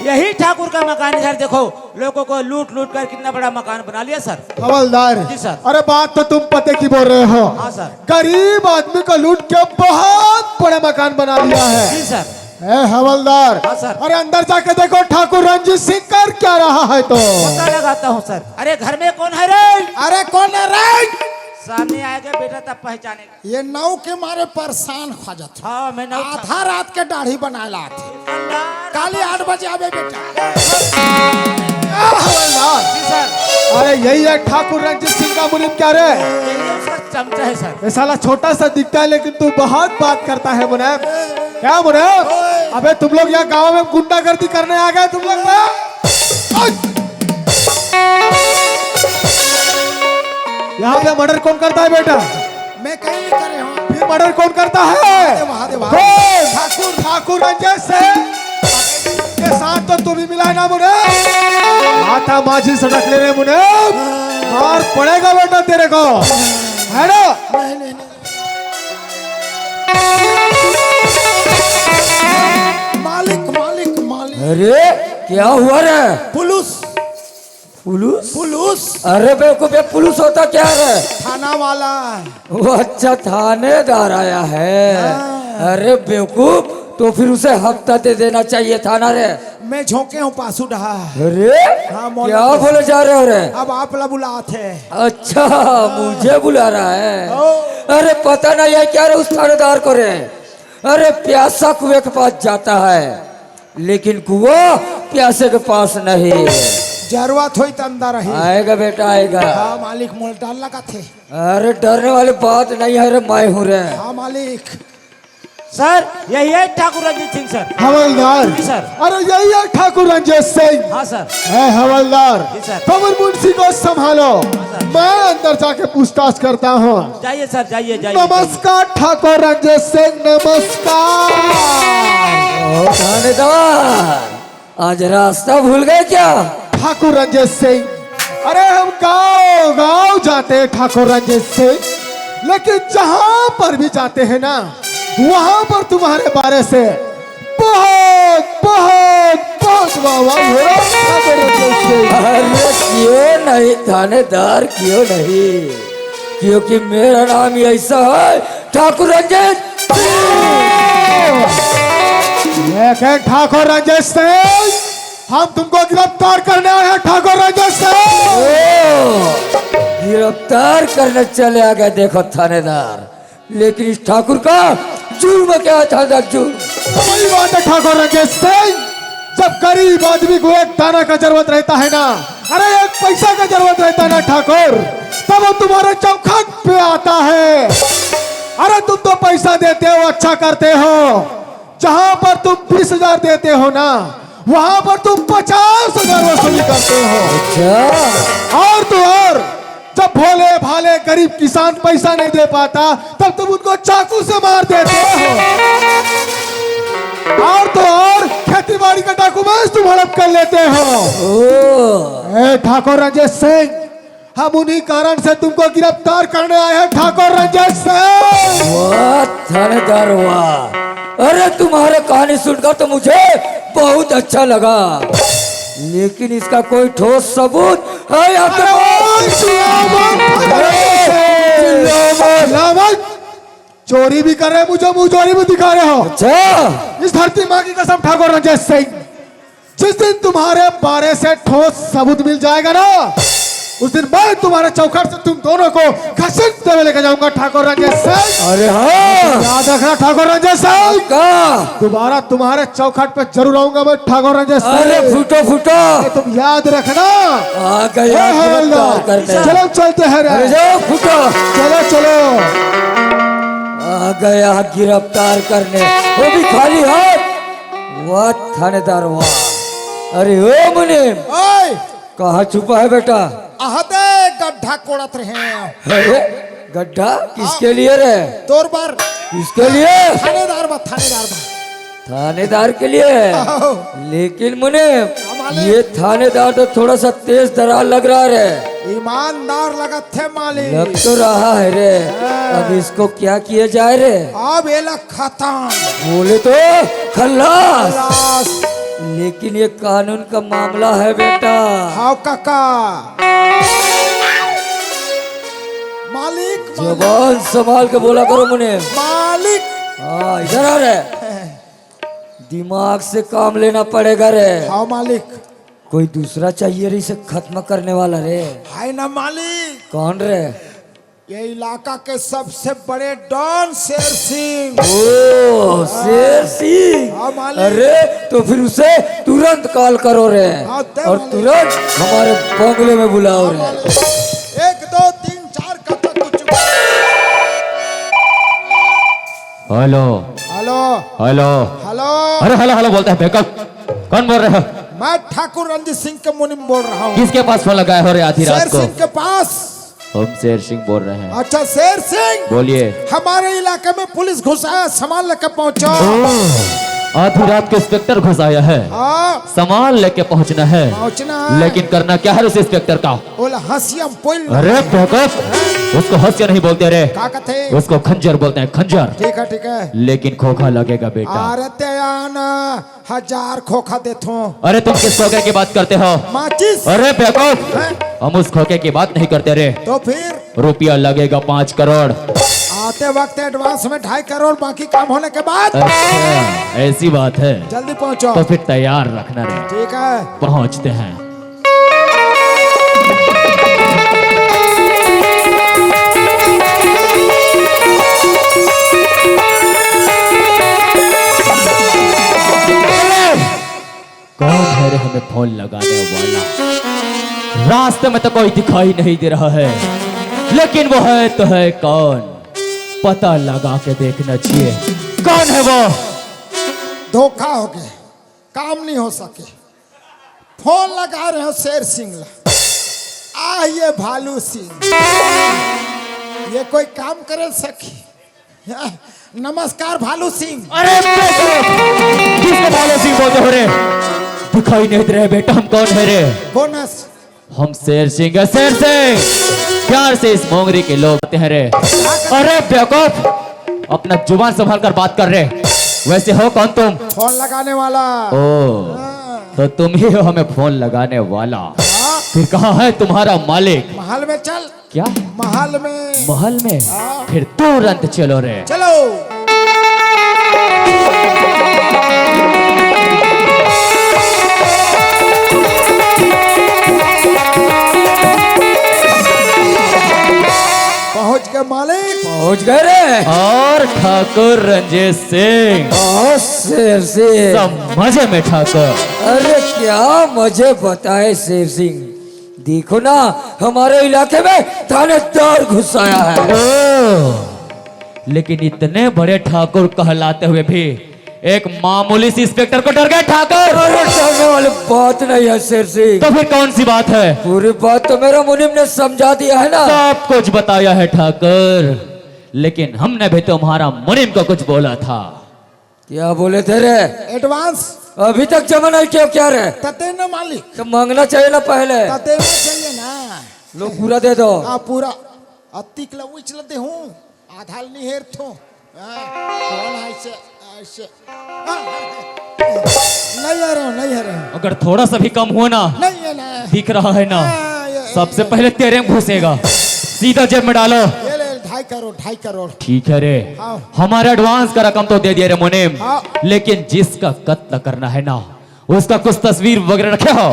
यही ठाकुर का मकान है, सर। देखो, लोगों को लूट लूट कर कितना बड़ा मकान बना लिया, सर। हवलदार। जी, सर। अरे, बात तो तुम पते की बोल रहे हो। हाँ, सर। गरीब आदमी को लूट के बहुत बड़ा मकान बना लिया है। जी, सर। ए, हवलदार। हाँ, सर। अरे, अंदर जाके देखो, ठाकुर रंजीत सिंह कर क्या रहा है तो। पता लगाता हूँ, सर। अरे, घर में कौन है रे? अरे, कौन है रे? सामने आएगा बेटा, तब पहचानेगा। ये नाव के मारे परेशान खा जात। हाँ, मैं नाव आधा रात के दाढ़ी बनाए लात। काली आठ बजे आवे बेटा। आ, हवलदार। जी सर। अरे यही है ठाकुर रंजीत सिंह का मुनीम क्या रे? यही उसका चमचा है सर। ये साला छोटा सा दिखता है लेकिन तू बहुत बात करता है मुनीम। क्या मुनीम? अबे तुम लोग यहाँ गांव में गुंडागर्दी करने आ गए तुम लोग? यहाँ पे मर्डर कौन करता है बेटा? मैं कहीं नहीं करे हूँ। फिर मर्डर कौन करता है? महादेव, महादेव, महादेव। कौन? ठाकुर। ठाकुर रंजीत सिंह। के साथ तो तू भी मिला है ना मुने? माथा माझी सटक ले रे मुने, मार पड़ेगा बेटा तेरे को, है ना? मालिक, मालिक, मालिक। अरे, क्या हुआ रे? पुलिस। पुलिस? पुलिस। अरे बेवकूफ, ये पुलिस होता क्या रे? थाना वाला। वो अच्छा, थानेदार आया है। अरे बेवकूफ, तो फिर उसे हफ्ता दे देना चाहिए था ना रे। मैं झोंके हूँ पासू डहा। अरे, हाँ, मौला क्या पासू। बोले जा रहे हो रे? अब आप ला बुलात है। अच्छा, मुझे बुला रहा है। ओ। अरे, पता नहीं है क्या रे उस थानेदार को रे? अरे, प्यासा कुएं के पास जाता है, लेकिन कुआ प्यासे के पास नहीं। जरूरत होई त अंदर रही। आएगा बेटा, आएगा। हाँ मालिक, मोल डर लगा थे। अरे, डरने वाली बात नहीं है रे, मैं हूँ रे। हाँ मालिक। सर, यही है ठाकुर रंजीत सिंह सर। हवलदार। जी सर। अरे यही है ठाकुर रंजीत सिंह। हाँ सर। है हवलदार। जी सर। पवन मुंशी को संभालो। सर। मैं अंदर जाके पूछताछ करता हूँ। जाइए सर, जाइए, जाइए। नमस्कार ठाकुर रंजीत सिंह, नमस्कार। ओ थानेदार, आज रास्ता भूल गए क्या? ठाकुर रंजीत सिंह, अरे हम गांव गांव जाते हैं ठाकुर रंजीत सिंह, लेकिन जहां पर भी जाते हैं ना, वहां पर तुम्हारे बारे से बहुत बहुत बहुत वाह वाह हो रहा है ठाकुर रंजीत सिंह। अरे क्यों नहीं थानेदार, क्यों नहीं? क्योंकि मेरा नाम ही ऐसा है, ठाकुर रंजीत सिंह। लेकिन ठाकुर रंजीत सिंह, हम तुमको गिरफ्तार करने आए हैं ठाकुर रंजीत सिंह। ओ, गिरफ्तार करने चले आ गए। देखो थानेदार, लेकिन इस ठाकुर का जुर्म क्या था? जुर्म। सही बात है ठाकुर रंजीत सिंह, जब गरीब आदमी को एक दाना का जरूरत रहता है ना, अरे एक पैसा का जरूरत रहता है ना ठाकुर, तब वो तुम्हारे चौखट पे आता है। अरे तुम तो पैसा देते हो, अच्छा करते हो, जहां पर तुम बीस हजार देते हो ना, वहां पर तुम पचास हजार वसूली करते हो। अच्छा, और तो और, जब भोले भाले गरीब किसान पैसा नहीं दे पाता, तब तुम उनको चाकू से मार देते हो। और तो और, खेती बाड़ी का डॉक्यूमेंट्स तुम हड़प कर लेते हो। ओ, ए ठाकुर रंजीत सिंह, हम उन्हीं कारण से तुमको गिरफ्तार करने आए हैं ठाकुर रंजीत सिंह। वाह थानेदार वाह। अरे तुम्हारे कहानी सुनकर तो मुझे बहुत अच्छा लगा, लेकिन इसका कोई ठोस सबूत है या तो अरे, चिल्लाओ मत, ठाकुर रंजीत सिंह। चिल्लाओ मत। चोरी भी कर रहे हैं, मुझे मुंह चोरी भी दिखा रहे हो। अच्छा, इस धरती माँ की कसम ठाकुर रंजीत सिंह, जिस दिन तुम्हारे बारे से ठोस सबूत मिल जाएगा ना, उस दिन मैं तुम्हारे चौखट से तुम दोनों को घसीटते हुए लेके जाऊंगा ठाकुर रंजीत सिंह। अरे हाँ, याद रखना ठाकुर रंजीत सिंह, का? दोबारा तुम्हारे चौखट पे जरूर आऊंगा मैं ठाकुर रंजीत सिंह। अरे फूटो फूटो, तुम याद रखना। आ गया हे गिरफ्तार हवलदार, करने। चलो चलते हैं रे। अरे जाओ फूटो, चलो चलो। आ गया गिरफ्तार करने, वो भी खाली हाथ। वाह थानेदार वाह। अरे ओ मुनीम, ओए, कहाँ छुपा है बेटा? आहते गड्ढा कोड़त रहे। अरे गड्ढा किसके लिए रे? तोर बर। किसके लिए? थानेदार बा, थानेदार बा। थानेदार के लिए। आओ। लेकिन मुनीम, मालिक। ये थानेदार तो थोड़ा सा तेज तरार लग रहा रे। ईमानदार लगत थे मालिक। लग तो रहा है रे। अब इसको क्या किया जाए रे? अब एला खत्म। बोले तो खल्लास। खल्लास। लेकिन ये कानून का मामला है बेटा। हाव काका। मालिक, मालिक, जबान संभाल के बोला करो मुनीम। मालिक। हाँ, इधर आ रे। दिमाग से काम लेना पड़ेगा रे। हाव मालिक। कोई दूसरा चाहिए रे इसे खत्म करने वाला रे। है ना मालिक। कौन रे? ये इलाका के सबसे बड़े डॉन शेर सिंह। ओ शेर सिंह। हाँ, मालिक। अरे तो फिर उसे तुरंत कॉल करो रे। हाँ, दे और मालिक। तुरंत हमारे बंगले में बुलाओ रे। एक दो तीन चार कब तक कुछ। हेलो। हेलो। हेलो। हेलो। अरे हेलो हेलो बोलता है बेवकूफ। कौन बोल रहे हो? मैं ठाकुर रंजीत सिंह के मुनीम बोल रहा हूँ। किसके पास फोन लगाए हो रे आधी शेर रात को? सिंह के पास। हम शेर सिंह बोल रहे हैं। अच्छा शेर सिंह। बोलिए। हमारे इलाके में पुलिस घुसा है, सामान लेकर पहुंचो। आधी रात को इंस्पेक्टर घुस आया है। हाँ। सामान लेके पहुंचना है। पहुंचना है। लेकिन करना क्या है उस इंस्पेक्टर का? बोला, हंसिया में पोल। अरे बेवकूफ, उसको हंसिया नहीं बोलते रे। का कहते? उसको खंजर बोलते हैं, खंजर। ठीक है, ठीक है। लेकिन खोखा लगेगा बेटा। अरे ते आना, हजार खोखा देथो। अरे तुम किस खोखे की बात करते हो? माचिस। अरे बेवकूफ, हैं? हम उस खोखे की बात नहीं करते रे। तो फिर? रुपया लगेगा पाँच करोड़। आते वक्त एडवांस में ढाई करोड़, बाकी काम होने के बाद। अच्छा, ऐसी बात है। जल्दी पहुंचो। तो फिर तैयार रखना रे। ठीक है। पहुंचते हैं। कौन है रे हमें फोन लगाने वाला? रास्ते में तो कोई दिखाई नहीं दे रहा है, लेकिन वो है तो है कौन? पता लगा के देखना चाहिए, कौन है वो? धोखा हो गया, काम नहीं हो सके। फोन लगा रहे हो शेर सिंह ला। आ ये भालू सिंह, ये कोई काम करे सकी? नमस्कार भालू सिंह। अरे बेटे, किसको भालू सिंह बोलते हो रे? दिखाई नहीं दे रहे बेटा, हम कौन है रे? कौन है? हम शेर सिंह है, शेर सिंह। प्यार से इस मोंगरी के लोग आते हैं रे। अरे बेवकूफ, अपना जुबान संभाल कर बात कर रे। वैसे हो कौन तुम? फोन लगाने वाला। ओ, हाँ। तो तुम ही हो हमें फोन लगाने वाला। हाँ। फिर कहाँ है तुम्हारा मालिक? महल में चल। क्या? महल में। महल में? हाँ। फिर तुरंत चलो रे। चलो। पहुंच गए मालिक। पहुंच गए रे। और ठाकुर रंजीत सिंह। बहुत शेर सिंह। सब मजे में ठाकुर। अरे क्या मजे बताए शेर सिंह। देखो ना, हमारे इलाके में थानेदार घुस आया है। ओ, लेकिन इतने बड़े ठाकुर कहलाते हुए भी एक मामूली सी इंस्पेक्टर को डर गए ठाकुर। अरे, डरने वाली बात नहीं है शेर सिंह। तो फिर कौन सी बात है? पूरी बात तो मेरा मुनीम ने समझा दिया है ना। सब कुछ बताया है ठाकुर, लेकिन हमने भी तुम्हारा मुनीम को कुछ बोला था। क्या बोले थे रे? एडवांस। अभी तक जमा नहीं किया क्या रे? तते न मालिक। तो मांगना चाहिए ना पहले। तते न चाहिए ना। लो पूरा दे दो। हाँ, पूरा। अतिक ला उचल दे हूँ। आधा ल नहीं हेर थो। हाँ, कौन है से, ऐसे? हाँ, हाँ, हाँ। नहीं आ रहे हो, नहीं आ रहे हो। अगर थोड़ा सा भी कम हुआ ना, नहीं है ना। दिख रहा है ना, हाँ, ये, सबसे ये। पहले तेरे में घुसेगा। सीधा जेब में डालो। ये ले, ढाई करोड़, ढाई करोड़। ठीक है रे, हाँ। हमारा एडवांस का रकम तो दे दिया रे मुनीम, हाँ। लेकिन जिसका कत्ल करना है ना, उसका कुछ तस्वीर वगैरह रखे हो?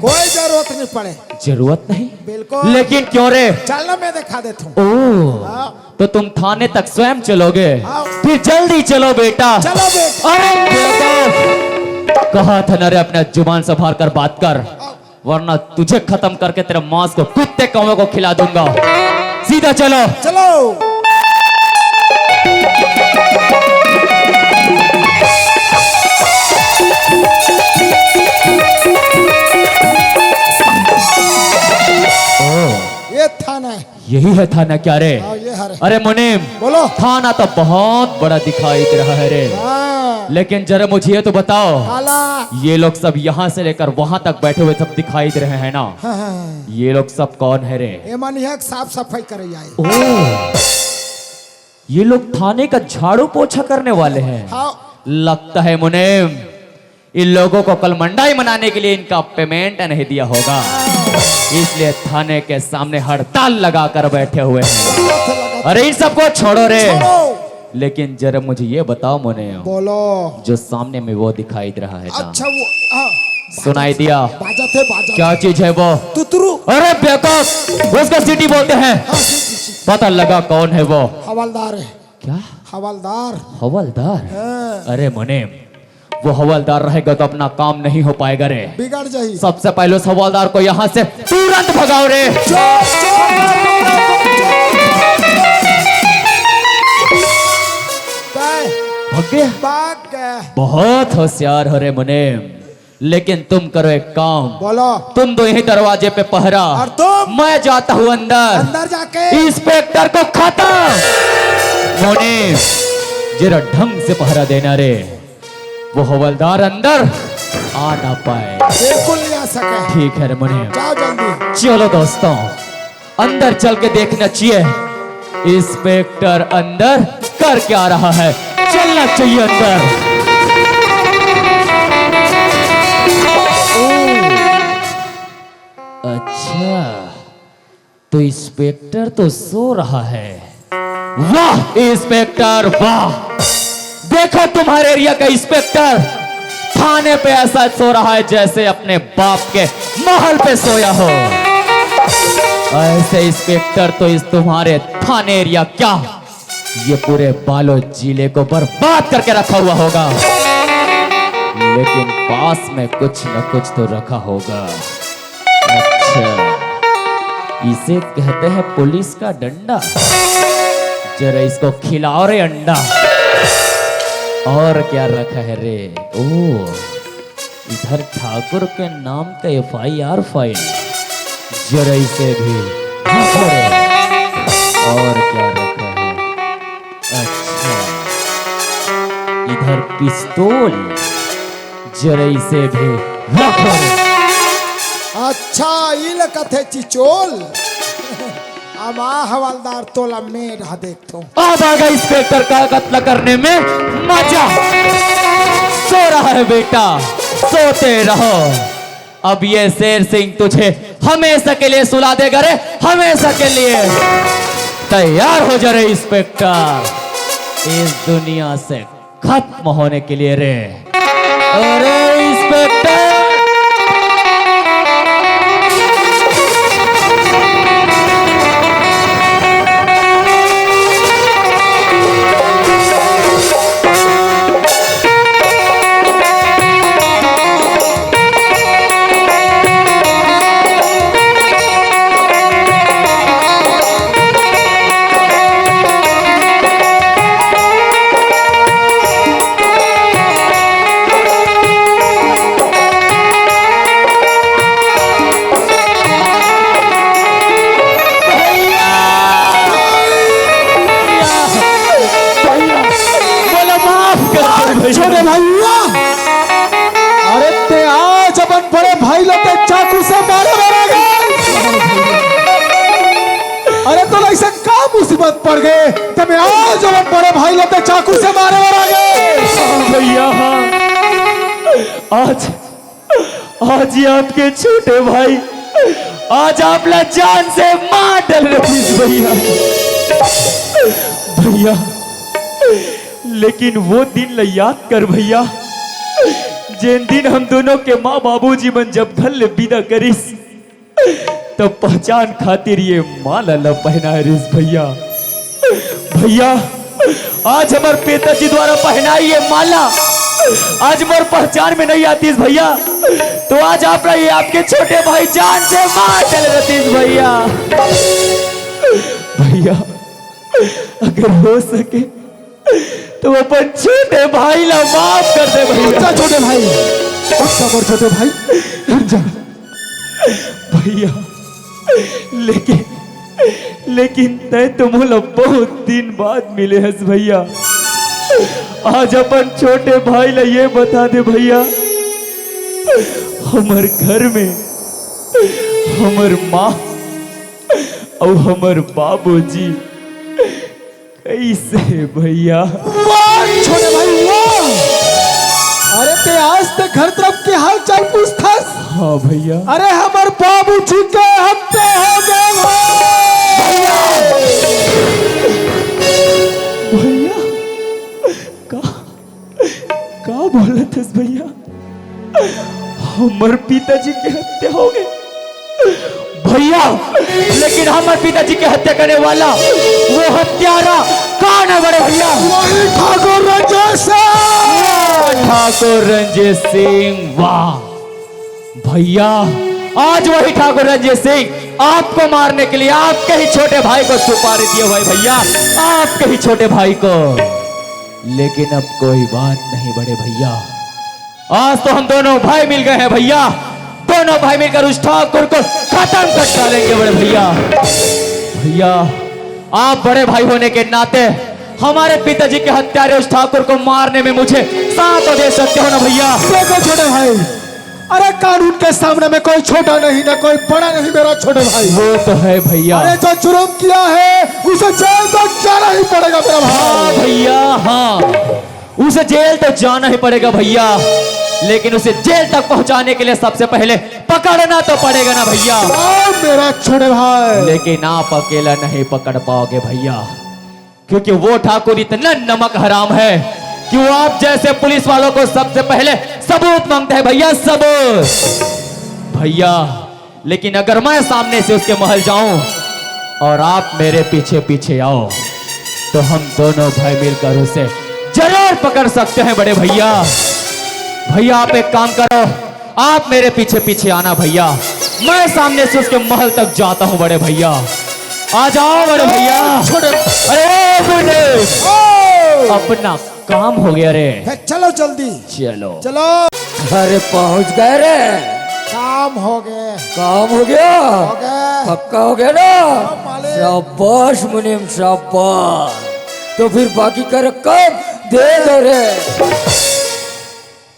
कोई जरूरत नहीं पड़े। जरूरत नहीं? बिल्कुल। लेकिन क्यों रे? चल ना, मैं दिखा देता हूँ। ओ, हाँ। तो तुम थाने तक स्वयं चलोगे? हाँ। फिर जल्दी चलो बेटा। चलो बेटा। अरे बेटा, कहा था ना रे, अपना जुबान संभाल कर बात कर। हाँ। वरना तुझे खत्म करके तेरे मांस को कुत्ते कौवे को खिला दूंगा। सीधा चलो। चलो। ओ, ये थाना है। यही है थाना क्या रे? हाँ, ये हरे। अरे मुनीम, बोलो। थाना तो बहुत बड़ा दिखाई दे रहा है रे। हाँ। लेकिन जरा मुझे ये तो बताओ, काला। ये लोग सब यहाँ से लेकर वहां तक बैठे हुए सब दिखाई दे रहे हैं ना? हाँ, हाँ, हाँ। ये लोग सब कौन है रे? ये मानी है, साफ सफाई करे आए। ओ, ये लोग थाने का झाड़ू पोछा करने वाले हैं। हाँ। लगता है मुनीम, इन लोगों को कल मंडाई मनाने के लिए इनका पेमेंट नहीं दिया होगा, इसलिए थाने के सामने हड़ताल लगाकर बैठे हुए हैं। अरे इन सबको छोड़ो रे। छोड़ो। लेकिन जरा मुझे ये बताओ मुनीम, बोलो। जो सामने में वो दिखाई दे रहा है ना? अच्छा, वो, हाँ। सुनाई दिया? बाजा थे, बाजा। क्या चीज है वो? तुतरू। अरे बेवकूफ, उसको सीटी बोलते हैं। हाँ, सीटी, सीटी। पता लगा कौन है वो? हवलदार है। क्या? हवलदार। हवलदार? हाँ। अरे मुनीम, वो हवलदार रहेगा तो अपना काम नहीं हो पाएगा रे। बिगड़ जाई। सबसे पहले उस हवलदार को यहाँ से तुरंत भगाओ रे। चुप, चुप, चुप, चुप, चुप। गए। भाग गया? भाग गए। बहुत होशियार हो रे मुनीम, लेकिन तुम करो एक काम। बोलो। तुम दो यही दरवाजे पे पहरा। और तुम? मैं जाता हूँ अंदर। अंदर जाके? इंस्पेक्टर को खत्म। मुनीम, जरा ढंग से पहरा देना रे। वो हवलदार अंदर आ ना पाए। बिल्कुल नहीं आ सके। ठीक है रे मुनीम, जाओ जल्दी। चलो दोस्तों, अंदर चल के देखना चाहिए इंस्पेक्टर अंदर कर क्या रहा है। चलना चाहिए अंदर। ओ, अच्छा, तो इंस्पेक्टर तो सो रहा है। वाह इंस्पेक्टर वाह, देखो तुम्हारे एरिया का इंस्पेक्टर थाने पे ऐसा सो रहा है जैसे अपने बाप के महल पे सोया हो। ऐसे इंस्पेक्टर तो इस तुम्हारे थाने एरिया क्या, ये पूरे बालोद जिले को बर्बाद करके रखा हुआ होगा, लेकिन पास में कुछ न कुछ तो रखा होगा। अच्छा, इसे कहते हैं पुलिस का डंडा। जरा इसको खिलाओ रे अंडा। और क्या रखा है रे? ओ, इधर ठाकुर के नाम का एफ आई आर फाइल। जरा इसे भी रखो रे। और क्या रखा है? अच्छा, इधर पिस्तौल। जरा इसे भी रखो रे। अच्छा, ई ल कथे चिचोल। अब आ हवलदार, तोला में रह देखथों। अब आ गया इंस्पेक्टर का कत्ल करने में मजा। सो रहा है बेटा, सोते रहो। अब ये शेर सिंह तुझे हमेशा के लिए सुला देगा रे, हमेशा के लिए। तैयार हो जा रे इंस्पेक्टर, इस दुनिया से खत्म होने के लिए रे। अरे इंस्पेक्टर, भैया, बोलो माफ कर दो भैया। छोटे भैया, अरे ते आज अपन बड़े भाई ल ते चाकू से मारे वाला गे। अरे तो ऐसा का मुसीबत पड़ गए, ते मैं आज अपन बड़े भाई ल ते चाकू से मारे वाला गे। भैया, आज आज ही आपके छोटे भाई, आज आप ला जान से मार डाले रतीश भैया। भैया, लेकिन वो दिन ला याद कर भैया, जेन दिन हम दोनों के माँ बाबूजी मन जब घर ले विदा करिस, तब पहचान खातिर ये माला ला पहनाए रिस भैया। भैया, आज हमर पिताजी द्वारा पहनाई ये माला आज मोर पहचान में नहीं आतीस भैया, तो आज आप ला ये आपके छोटे भाई जान से मार डाले रतीश भैया। भैया, अगर हो सके तो अपन छोटे भाई ला माफ कर दे भैया। उठ जा छोटे भाई, उठ जा मोर छोटे भाई, उठ जा। भैया, लेकिन लेकिन तय तो मोला बहुत दिन बाद मिले हस भैया। आज अपन छोटे भाई ला ये बता दे भैया, हमर घर में हमर माँ अउ हमर बाबूजी कैसे भैया? वाह छोटे भाई वाह। अरे ते आज ते घर तरफ के हाल चाल पूछथस? हाँ भैया। अरे हमर बाबूजी के हत्या हो गए भाई। भैया, का का बोलत हस भैया? हमर पिताजी के हत्या हो गए भैया, लेकिन हमर पिताजी के हत्या करने वाला वो हत्यारा कौन है बड़े भैया? वही ठाकुर रंजीत सिंह। ठाकुर रंजीत सिंह, वाह भैया, आज वही ठाकुर रंजीत सिंह आपको मारने के लिए आपके ही छोटे भाई को सुपारी दिए हुए भैया, आपके ही छोटे भाई को। लेकिन अब कोई बात नहीं बड़े भैया, आज तो हम दोनों भाई मिल गए हैं भैया, दोनों भाई मिलकर उस ठाकुर को खत्म कर डालेंगे बड़े भैया। भैया, आप बड़े भाई होने के नाते हमारे पिताजी के हत्यारे उस ठाकुर को मारने में मुझे साथ दे सकते हो ना भैया? देखो छोटे भाई, अरे कानून के सामने में कोई छोटा नहीं ना कोई बड़ा नहीं मेरा छोटे भाई। वो तो है भैया। अरे जो जुर्म किया है उसे जेल तो जाना ही पड़ेगा मेरा भाई। हाँ भैया, हाँ, उसे जेल तो जाना ही पड़ेगा भैया, लेकिन उसे जेल तक पहुंचाने के लिए सबसे पहले पकड़ना तो पड़ेगा ना भैया। हाँ मेरा छोटे भाई। लेकिन आप अकेला नहीं पकड़ पाओगे भैया, क्योंकि वो ठाकुर इतना नमक हराम है कि वो आप जैसे पुलिस वालों को सबसे पहले सबूत मांगता है भैया, सबूत। भैया, लेकिन अगर मैं सामने से उसके महल जाऊं और आप मेरे पीछे पीछे आओ, तो हम दोनों भाई मिलकर उसे जरूर पकड़ सकते हैं बड़े भैया। भैया, आप एक काम करो, आप मेरे पीछे पीछे आना भैया, मैं सामने से उसके महल तक जाता हूँ बड़े भैया। आ जाओ बड़े भैया। छोटे। अरे गुरुदेव, ओ! अपना काम हो गया रे। हे, चलो जल्दी। चलो। चलो। अरे पहुंच गए रे। काम हो गए। काम हो गया। हो गए। पक्का हो गया ना? हाँ, मालिक। शाबाश मुनीम, शाबाश। तो फिर बाकी का रकम दे दो रे।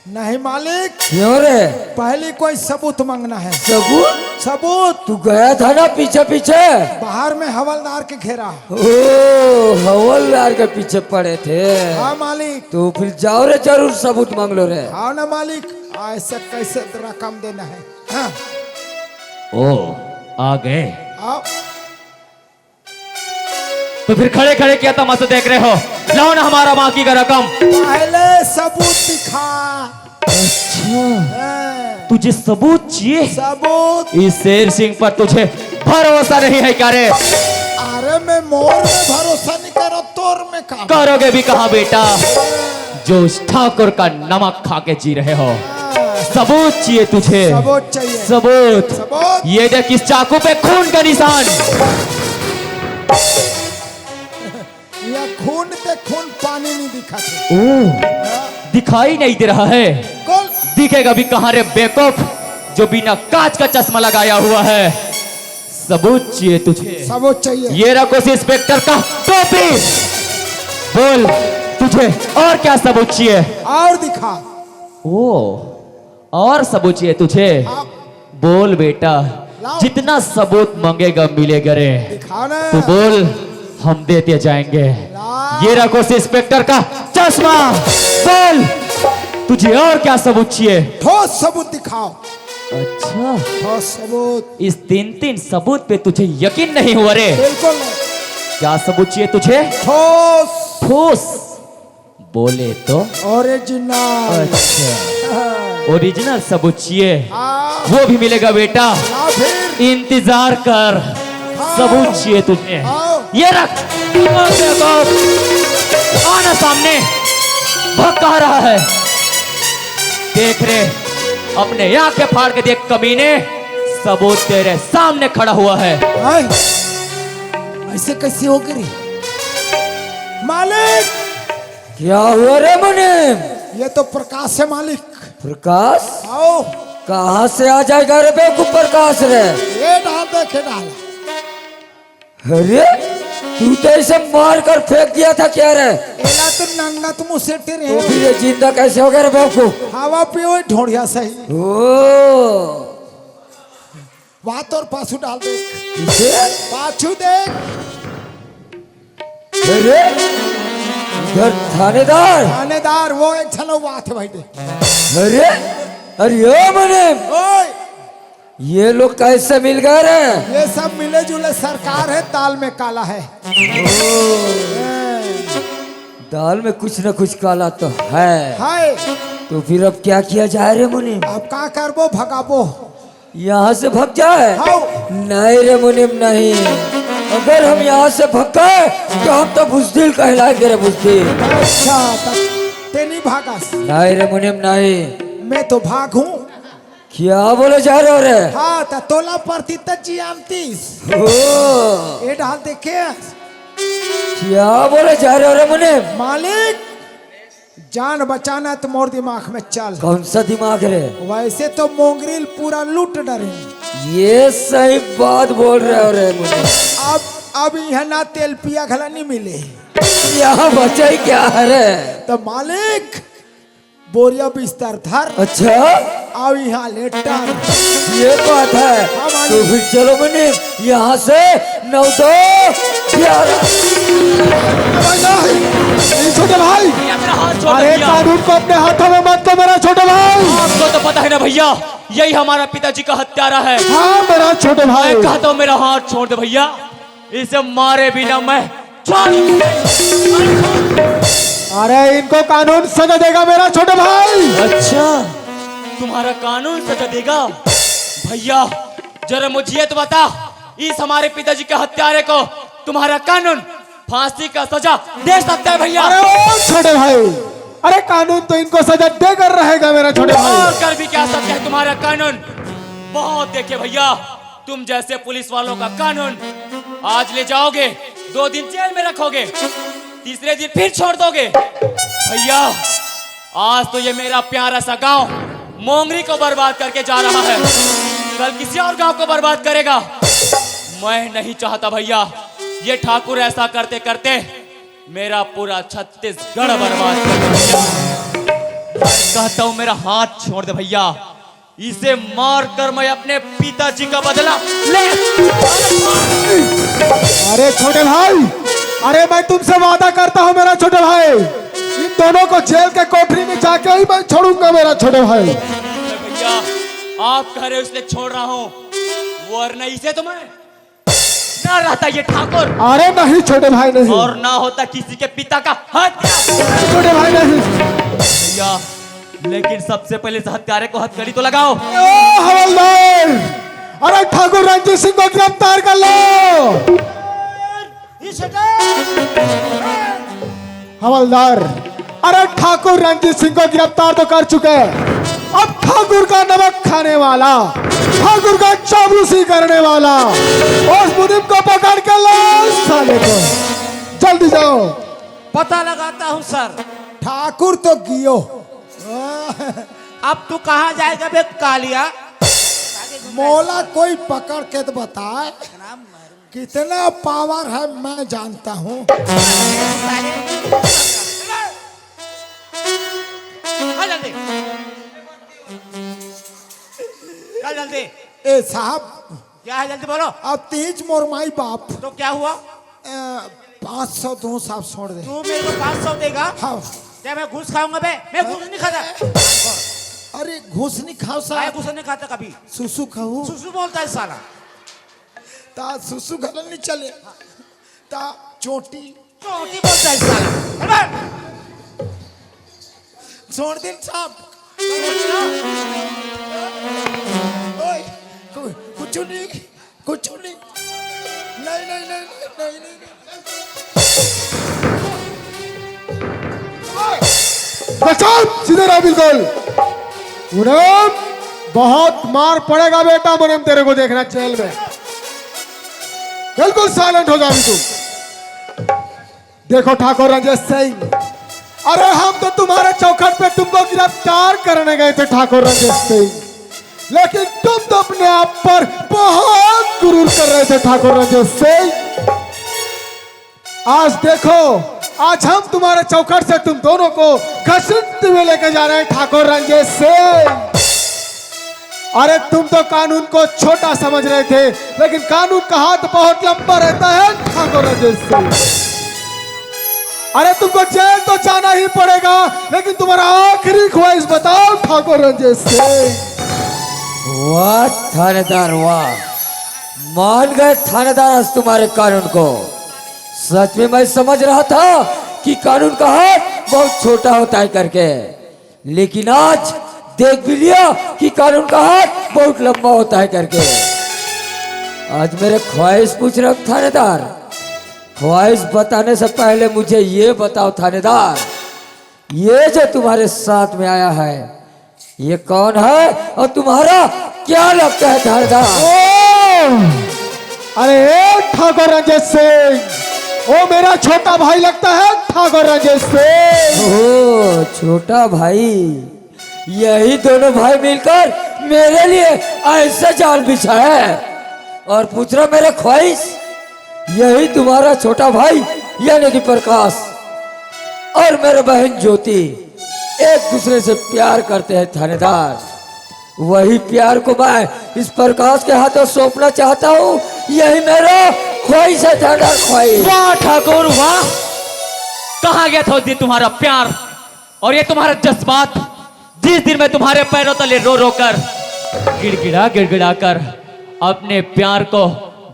नहीं मालिक। क्यों रे? पहले कोई सबूत मांगना है। सबूत? सबूत। तू गया था ना पीछे पीछे? बाहर में हवलदार के घेरा। ओ, हवलदार के पीछे पड़े थे। हाँ मालिक। तो फिर जाओ रे, जरूर सबूत मांग लो रे। हाँ ना मालिक, ऐसे कैसे रकम देना है? हाँ। ओ, आ गए। आओ। तो फिर खड़े खड़े क्या तमाशा देख रहे हो? लाओ ना हमारा बाकी का रकम। पहले सबूत दिखा। अच्छा, हाँ। तुझे सबूत चाहिए? सबूत। इस शेर सिंह पर तुझे भरोसा नहीं है क्या रे? अरे मैं मोर में भरोसा नहीं करो, तोर में का? करोगे भी कहाँ बेटा, जो उस ठाकुर का नमक खा के जी रहे हो? हाँ। सबूत चाहिए तुझे? सबूत चाहिए। सबूत। सबूत। ये देख, इस चाकू पे खून का निशान। या खून ते खून पानी नहीं दिखा थे। ओ, हाँ। दिखाई नहीं दे रहा है। कौन? दिखेगा भी कहाँ रे बेवकूफ, जो बिना कांच का चश्मा लगाया हुआ है। सबूत चाहिए तुझे? सबूत चाहिए। ये रखो उस इंस्पेक्टर का टोपी। बोल, तुझे और क्या सबूत चाहिए? और दिखा। ओ, और सबूत चाहिए तुझे? हाँ। बोल बेटा, लाओ। जितना सबूत मांगेगा मिलेगा रे। दिखा ना। तू बोल, हम देते जाएंगे। लाओ। ये रखो उस इंस्पेक्टर का चश्मा। बोल, तुझे और क्या सबूत चाहिए? ठोस सबूत दिखाओ। अच्छा, ठोस सबूत। इस तीन तीन सबूत पे तुझे यकीन नहीं हुआ रे? बिल्कुल नहीं। क्या सबूत चाहिए तुझे? ठोस। ठोस। बोले तो? ओरिजिनल। अच्छा, ओरिजिनल सबूत चाहिए? हाँ। वो भी मिलेगा बेटा। हाँ, फिर? इंतजार कर। हाँ। सबूत चाहिए तुझे? हाँ। ये रख। आना सामने। भग कहाँ रहा है? देख रे, अपने आंखें फाड़ के देख कमीने, सबूत तेरे सामने खड़ा हुआ है। हाय, ऐसे कैसे हो गई? मालिक! क्या हुआ रे मुनीम? ये तो प्रकाश है मालिक। प्रकाश? आओ। कहाँ से आ जाएगा रे बेवकूफ प्रकाश रे? ये डाल दे, के डाल। अरे, तू तो इसे मार कर फेंक दिया था क्या रे? एला तो नंगत मुंह से तेरे तो फिर ये जिंदा कैसे हो गया रे बेवकूफ? हवा पियो ढोढ़िया सही। ओ। वाह, तोर पाछू डाल दे। किसे? पाछू देख। अरे, इधर थानेदार। थानेदार, वो एक झन वाह थे भाई दे। अरे, अरे ओ मुनीम। ओए। ये लोग कैसे मिल गए रे? ये सब मिले जुले सरकार है, दाल में काला है। दाल में कुछ ना कुछ काला तो है। हाय। तो फिर अब क्या किया जाए रे मुनीम? अब का करबो, भगाबो। यहाँ से भग जाए? हाउ। नहीं रे मुनीम, नहीं। अगर हम यहाँ से भग गए, तो हम तो बुजदिल कहलाएंगे रे, बुजदिल। अच्छा, तब ते नहीं भागस? नहीं रे मुनीम, नहीं। मैं तो भागूं। क्या बोले जा रहे हो रे? हाँ, त तोला परती त जी आनतीस। ओ। ए डाल देखे। क्या बोले जा रहे हो रे मुनीम? मालिक, जान बचाना त मोर दिमाग में चल। कौन सा दिमाग रे? वैसे तो मोंगरील पूरा लूट डरे। ये सही बात बोल रहे हो रे मुनीम। अब अब इहाँ ना तेल पिया घला नहीं मिले। यहाँ बचाई क्या है रे? तो मालिक, बोरिया बिस्तर धर। अच्छा। अब यहाँ लेटा। ये बात है। हाँ, मालिक। तो फिर चलो मुनीम, यहाँ से नौ दो ग्यारह। भाई, नहीं, नहीं, छोटे भाई। भैया, मेरा हाथ छोड़ दे अरे, भैया। कानून को अपने हाथों में मत लो, मेरा छोटे भाई। आपको तो पता है ना भैया, यही हमारा पिताजी का हत्यारा है। हाँ, मेरा छोटे भाई। मैं कहता हूँ, मेरा हाथ छोड़ दे भैया, इसे मारे बिना मैं छोड़। अरे, इनको कानून सजा देगा, मेरा छोटे भाई। अच्छा, तुम्हारा कानून सजा देगा? भैया, जरा मुझे ये तो बता, इस हमारे पिताजी के हत्यारे को तुम्हारा कानून फांसी का सजा दे सकता है भैया? अरे, ओ छोटे भाई, अरे, कानून तो इनको सजा देकर रहेगा, मेरा छोटे भाई। और कर भी क्या सकता है तुम्हारा कानून? बहुत देखे भैया, तुम जैसे पुलिस वालों का कानून। आज ले जाओगे, दो दिन जेल में रखोगे, तीसरे दिन फिर छोड़ दोगे। भैया, आज तो ये मेरा प्यारा सा गांव मोंगरी को बर्बाद करके जा रहा है, कल किसी और गांव को बर्बाद करेगा। मैं नहीं चाहता भैया, ये ठाकुर ऐसा करते करते मेरा पूरा छत्तीसगढ़ बर्बाद कर दे भैया। मैं कहता हूँ, मेरा हाथ छोड़ दे भैया, इसे मार कर मैं अपने पिताजी का बदला ले। अरे छोटे भाई, अरे मैं तुमसे वादा करता हूँ मेरा छोटे भाई, इन दोनों को जेल के कोठरी में जाके ही मैं छोड़ूंगा मेरा छोटे भाई। भैया, आप कह रहे हो इसलिए छोड़ रहा हूँ, वरना इसे तो मैं ना रहता ये ठाकुर। अरे नहीं छोटे भाई, नहीं। और ना होता किसी के पिता का हत्या। छोटे भाई, नहीं। भैया, लेकिन सबसे पहले इस हत्यारे को हथकड़ी तो लगाओ। ओ हवलदार, अरे ठाकुर रणजीत सिंह को गिरफ्तार कर लो। हवलदार, अरे ठाकुर रणजीत सिंह को गिरफ्तार तो कर चुके हैं, अब ठाकुर का नमक खाने वाला, ठाकुर का चाबूसी करने वाला उस मुनीम को पकड़ के लाओ साले को, जल्दी जाओ। पता लगाता हूँ सर। ठाकुर तो गियो। अब तू कहाँ जाएगा बे कालिया? मोला कोई पकड़ के तो बताए। कितना पावर है मैं जानता हूँ। आ जल्दी। चल जल्दी। ए साहब, क्या है, जल्दी बोलो। अब तीज मोर माई बाप। तो क्या हुआ? पाँच सौ दो साहब, छोड़ दे। तू मेरे को पाँच सौ देगा? हाँ। क्या मैं घूस खाऊंगा बे? मैं घूस नहीं खाता। अरे घूस नहीं खाओ साहब। मैं घूस नहीं खाता कभी। सुसु खाऊ। सुसु बोलता है साला। ता सुसु घलन नहीं चले। ता चोटी। चोटी बोलता है साला। अरे! छोड़ दे साहब। ओए, कु-, कुछ नहीं, कुछ नहीं। नहीं, नहीं, नहीं, नहीं, नहीं, नहीं। बचाओ, सीधे रहो बिल्कुल। मुनीम, बहुत मार पड़ेगा बेटा, मुनीम तेरे को देखना जेल में। बिल्कुल साइलेंट हो जाओ अभी तुम। देखो ठाकुर रंजीत सिंह, अरे हम तो तुम्हारे चौखट पे तुमको गिरफ्तार करने गए थे ठाकुर रंजीत सिंह, लेकिन तुम तो अपने आप पर बहुत गुरूर कर रहे थे ठाकुर रंजीत सिंह। आज देखो, आज हम तुम्हारे चौखट से तुम दोनों को घसीटते हुए लेके जा रहे हैं ठाकुर रंजीत सिंह। अरे तुम तो कानून को छोटा समझ रहे थे, लेकिन कानून का हाथ बहुत लंबा रहता है ठाकुर रंजीत सिंह। अरे तुमको जेल तो जाना ही पड़ेगा, लेकिन तुम्हारा आखिरी ख्वाहिश बताओ ठाकुर रंजीत सिंह। वाह थानेदार वाह, मान गए थानेदार आज तुम्हारे कानून को। सच में मैं समझ रहा था कि कानून का हाथ बहुत छोटा होता है करके, लेकिन आज देख भी लिया कि कानून का हाथ बहुत लंबा होता है करके। आज मेरे ख्वाहिश पूछ रहे हो थानेदार, ख्वाहिश बताने से पहले मुझे ये बताओ थानेदार, ये जो तुम्हारे साथ में आया है, ये कौन है और तुम्हारा क्या लगता है थानेदार? ओ, अरे ए ठाकुर रंजीत सिंह, वो मेरा छोटा भाई लगता है ठाकुर रंजीत सिंह। ओ छोटा भाई, यही दोनों भाई मिलकर मेरे लिए ऐसा जाल बिछाया है और पूछ रहा मेरा ख्वाहिश। यही तुम्हारा छोटा भाई यानी कि प्रकाश और मेरी बहन ज्योति एक दूसरे से प्यार करते हैं थानेदार। वही प्यार को मैं इस प्रकाश के हाथों सौंपना चाहता हूँ। यही मेरा ख्वाहिश है थानेदार, ख्वाहिश। वाह ठाकुर वाह, कहाँ गया था उस दिन तुम्हारा प्यार और ये तुम्हारा जज्बात? जिस दिन मैं तुम्हारे पैरों तले रो रो कर, गिड़गिड़ा गिड़गिड़ा कर अपने प्यार को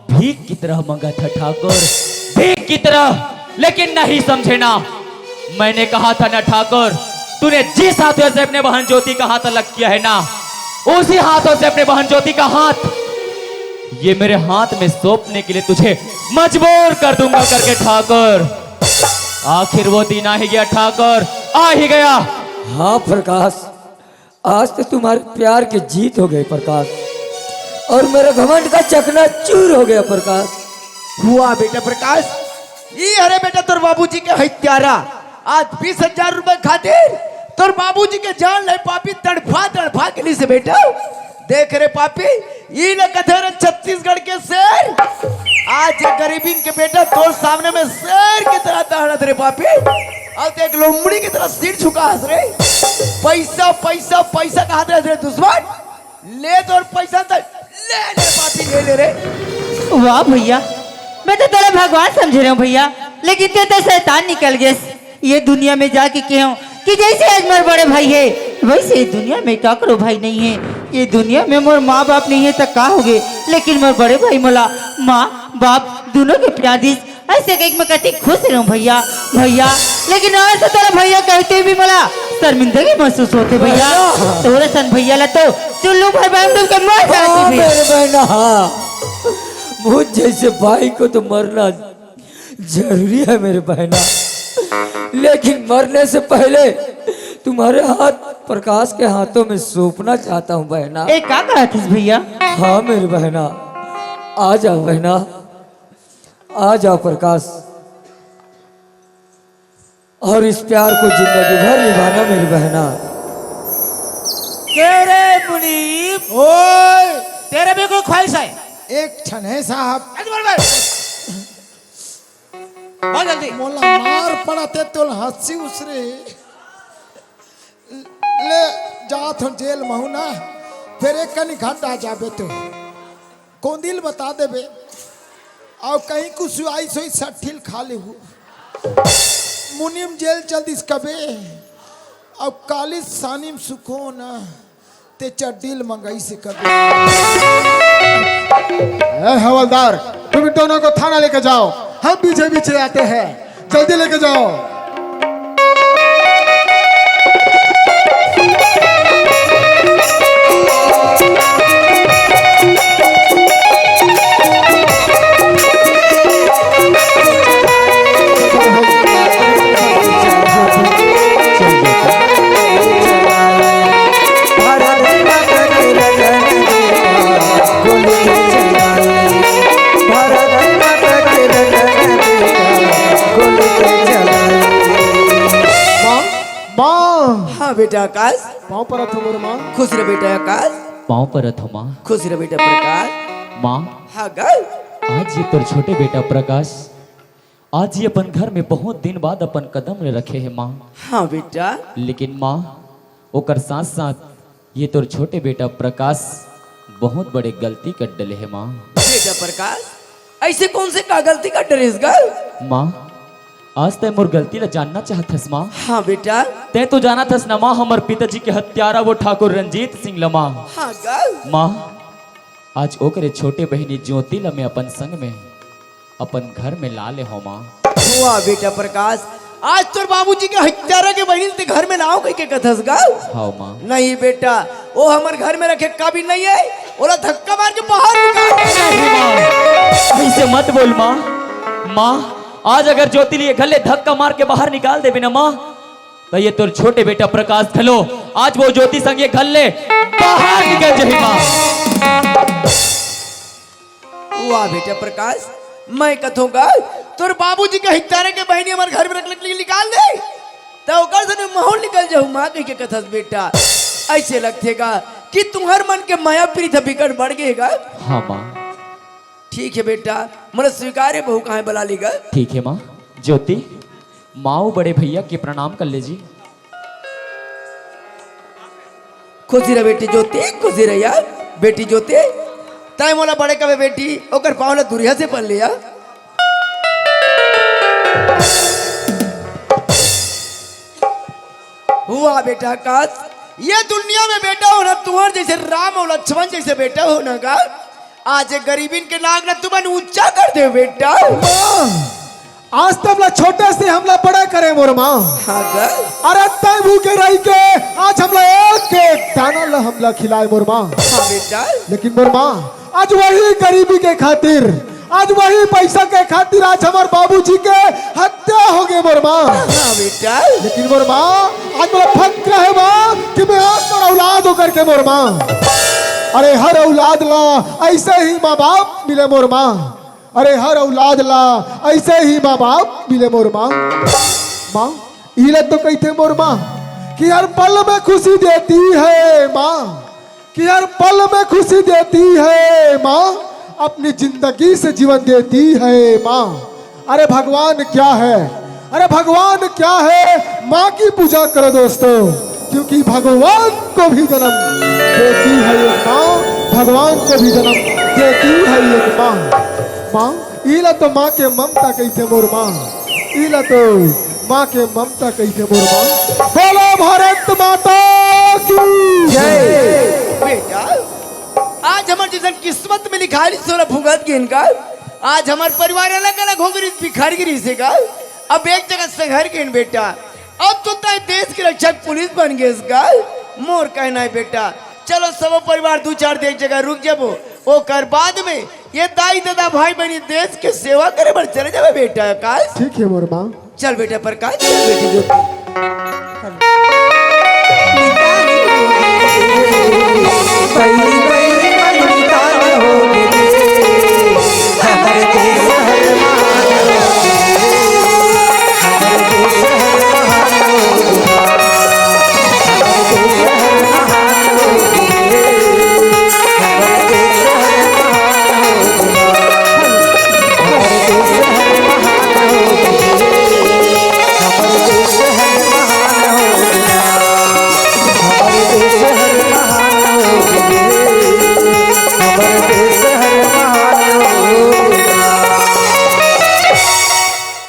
भीख की तरह मांगा था ठाकुर, भीख की तरह। लेकिन नहीं समझे ना, मैंने कहा था ना ठाकुर, तूने जिस हाथों से अपने बहन ज्योति का हाथ अलग किया है ना, उसी हाथों से अपने बहन ज्योति का हाथ ये मेरे हाथ में सौंपने के लिए तुझे मजबूर कर दूंगा करके ठाकुर। आखिर वो दिन आ ही गया ठाकुर, आ ही गया। हाँ प्रकाश, आज तो तुम्हारे प्यार की जीत हो गई प्रकाश, और मेरे घमंड का चकनाचूर हो गया प्रकाश। हुआ बेटा प्रकाश, ये हरे बेटा तोर बाबूजी के हत्यारा। आज बीस हजार रुपए खातिर तोर बाबूजी के जान ले पापी तड़फा तड़फा के लिए से बेटा। देख रे पापी, ई न कथे रे छत्तीसगढ़ के शेर। आज ये गरीबीन के बेटा तोर सामने में शेर की तरह दहाड़त रे पापी। और देख लोमड़ी की तरह सिर झुका हंस रे। पैसा पैसा पैसा कहा रे दुश्मन। ले तोर पैसा तो ले ले पापी, ले ले रे। वाह भैया, मैं तो तोला भगवान समझ रहे हूँ भैया, लेकिन ते तो शैतान निकल गए। ये दुनिया में जाके कहूँ कि जैसे आज मोर बड़े भाई है, वैसे ये दुनिया में काकरो भाई नहीं है। ये दुनिया में मोर माँ बाप नहीं है तो का हो गए, लेकिन मोर बड़े भाई मोला माँ बाप दोनों के प्यार दिस। ऐसे कह के मैं कति खुश रहूँ भैया, भैया। लेकिन आज तो तोला भैया कहते भी मोला शर्मिंदगी महसूस होते भैया। भैया। तोरे सन भैया ला तो चुल्लू भर बांध के मर जाती हाँ, भैया। मेरे बहना, हाँ। मुझ जैसे भाई को तो मरना जरूरी है मेरे बहना, लेकिन मरने से पहले तुम्हारे हाथ प्रकाश के हाथों में सौंपना चाहता हूँ बहना। ए, का कहत हस भैया? हाँ मेरे बहना, आ जाओ बहना, आ जाओ प्रकाश, और इस प्यार को जिंदगी भर निभाना मेरी बहना। तेरे मुनीब, ओए, तेरे भी कोई ख्वाहिश है? एक ठन है साहब। अरे बोल बे। बोल जल्दी। मोला मार पड़ाते तोल हंसी उसरे। ले जात हूँ जेल महू ना, फिर एक कनी घट आ जाबे तो। कौन दिल बता देबे? और कहीं कुछ आई सोई सट्ठिल खा लेहू। मुनीम जेल चल दिस कबे, और काली सानिम सुखो ना, ते चड्डील मंगाई से कबे। ए हवलदार, तुम इन दोनों को थाना लेके जाओ, हम पीछे पीछे आते हैं, जल्दी लेके जाओ। माँ, माँ। हाँ बेटा आकाश। पाँव परत हो मोर माँ। खुश रह बेटा आकाश। पाँव परत हो माँ। खुश रह बेटा प्रकाश। माँ। हाँ गा। आज ये तोर छोटे बेटा प्रकाश, आज ये अपन घर में बहुत दिन बाद अपन कदम ले रखे है माँ। हाँ बेटा। लेकिन माँ, ओकर साथ साथ ये तोर छोटे बेटा प्रकाश बहुत बड़े गलती कर डले है माँ। बेटा प्रकाश, ऐसे कौन से का गलती कर डरे हस गा? माँ, आज तै मोर गलती ला जानना चाहत हस माँ? हाँ बेटा। तै तो जानत हस ना माँ, हमर पिताजी के हत्यारा वो ठाकुर रंजीत सिंह ला माँ। हाँ गा। माँ, आज ओकरे छोटे बहिनी ज्योति ला मैं अपन संग में अपन घर में ला ले हो माँ। वाह बेटा प्रकाश, आज तोर बाबूजी के हत्यारा के बहिनी ते घर में लाओ कह के कथस गा? हाँ माँ। नहीं बेटा, वो हमर घर में रखे काबिल नहीं है, ओला धक्का मार के बाहर निकाल। नहीं माँ, ऐसे मत बोल माँ। माँ, आज अगर ज्योति ला ये घर ले धक्का मार के बाहर निकाल देबे ना माँ, तो ये तोर छोटे बेटा प्रकाश घलो आज वो ज्योति संग ये घर ले बाहर निकल जाही माँ। वाह बेटा प्रकाश, मैं कथों गा, तोर बाबूजी के हत्यारा के बहिनी हमर घर में रख ले निकाल दे, त ओकर से माहौल निकल जाहू माँ कह के कथस बेटा। ऐसे लगथे गा कि तुंहर मन के मया प्रीत बिकट बढ़ गे गा। हाँ माँ। ठीक हे बेटा, मोला स्वीकार हे बहू, कहाँ हे बला लेगा। ठीक हे माँ। ज्योति, माँ अउ बड़े भैया के प्रणाम कर ले जी। खुशी रह बेटी ज्योति, खुशी रह यार। बेटी ज्योति, तैं मोला बड़े कबे बेटी, ओकर पाँव ला दुरिहा से पर ले यार। हुआ बेटा काश, ये दुनिया में बेटा होना, तुंहर जैसे राम अउ लक्ष्मण जैसे बेटा होना का, आज ये गरीबिन के नाक ला तुमन ऊंचा कर दे बेटा। माँ, आज तब ला छोटे से हमला बड़ा करे मोर माँ। हाँ गा। अरे तैं भूखे रही के आज हमला एक एक दाना ला हमला खिलाए मोर माँ। हाँ बेटा। लेकिन मोर माँ, आज वही गरीबी के खातिर, आज वही पैसा के खातिर आज हमर बाबूजी के हत्या हो गए मोर माँ। हाँ बेटा। लेकिन मोर माँ, आज मोला फक्र हे माँ कि मैं आज तोर औलाद होकर के मोर माँ। अरे हर औलाद ला ऐसे ही माँ बाप मिले मोर माँ। अरे हर औलाद ला ऐसे ही माँ बाप मिले मोर माँ। माँ, इला तो कहते मोर माँ कि हर पल में खुशी देती है माँ, कि हर पल में खुशी देती है माँ, अपनी जिंदगी से जीवन देती है माँ। अरे भगवान क्या है, अरे भगवान क्या है, माँ की पूजा करो दोस्तों, क्योंकि भगवान को भी जन्म देती है एक माँ, भगवान को भी जन्म देती है एक माँ। माँ, इला तो माँ के ममता कहिथे मोर माँ, इला तो माँ के ममता कहिथे मोर माँ। बोलो भारत माता की जय। बेटा, आज हमर जैसन किस्मत में लिखाइस तोला भुगत गेन का। आज हमर परिवार अलग-अलग हो गिस, बिखर गिस हे का। अब एक जगह संघर गेन बेटा। अब तो तैं देश के रक्षक पुलिस बन गेस का। मोर कहना हे बेटा, चलो सबो परिवार दू चार दिन एक जगह रुक जाबो, ओकर बाद में ये दाई ददा भाई बहिनी देश के सेवा करे बर चले जाबे बेटा। काश, ठीक हे मोर माँ। चल बेटा प्रकाश, चल बेटी ज्योति।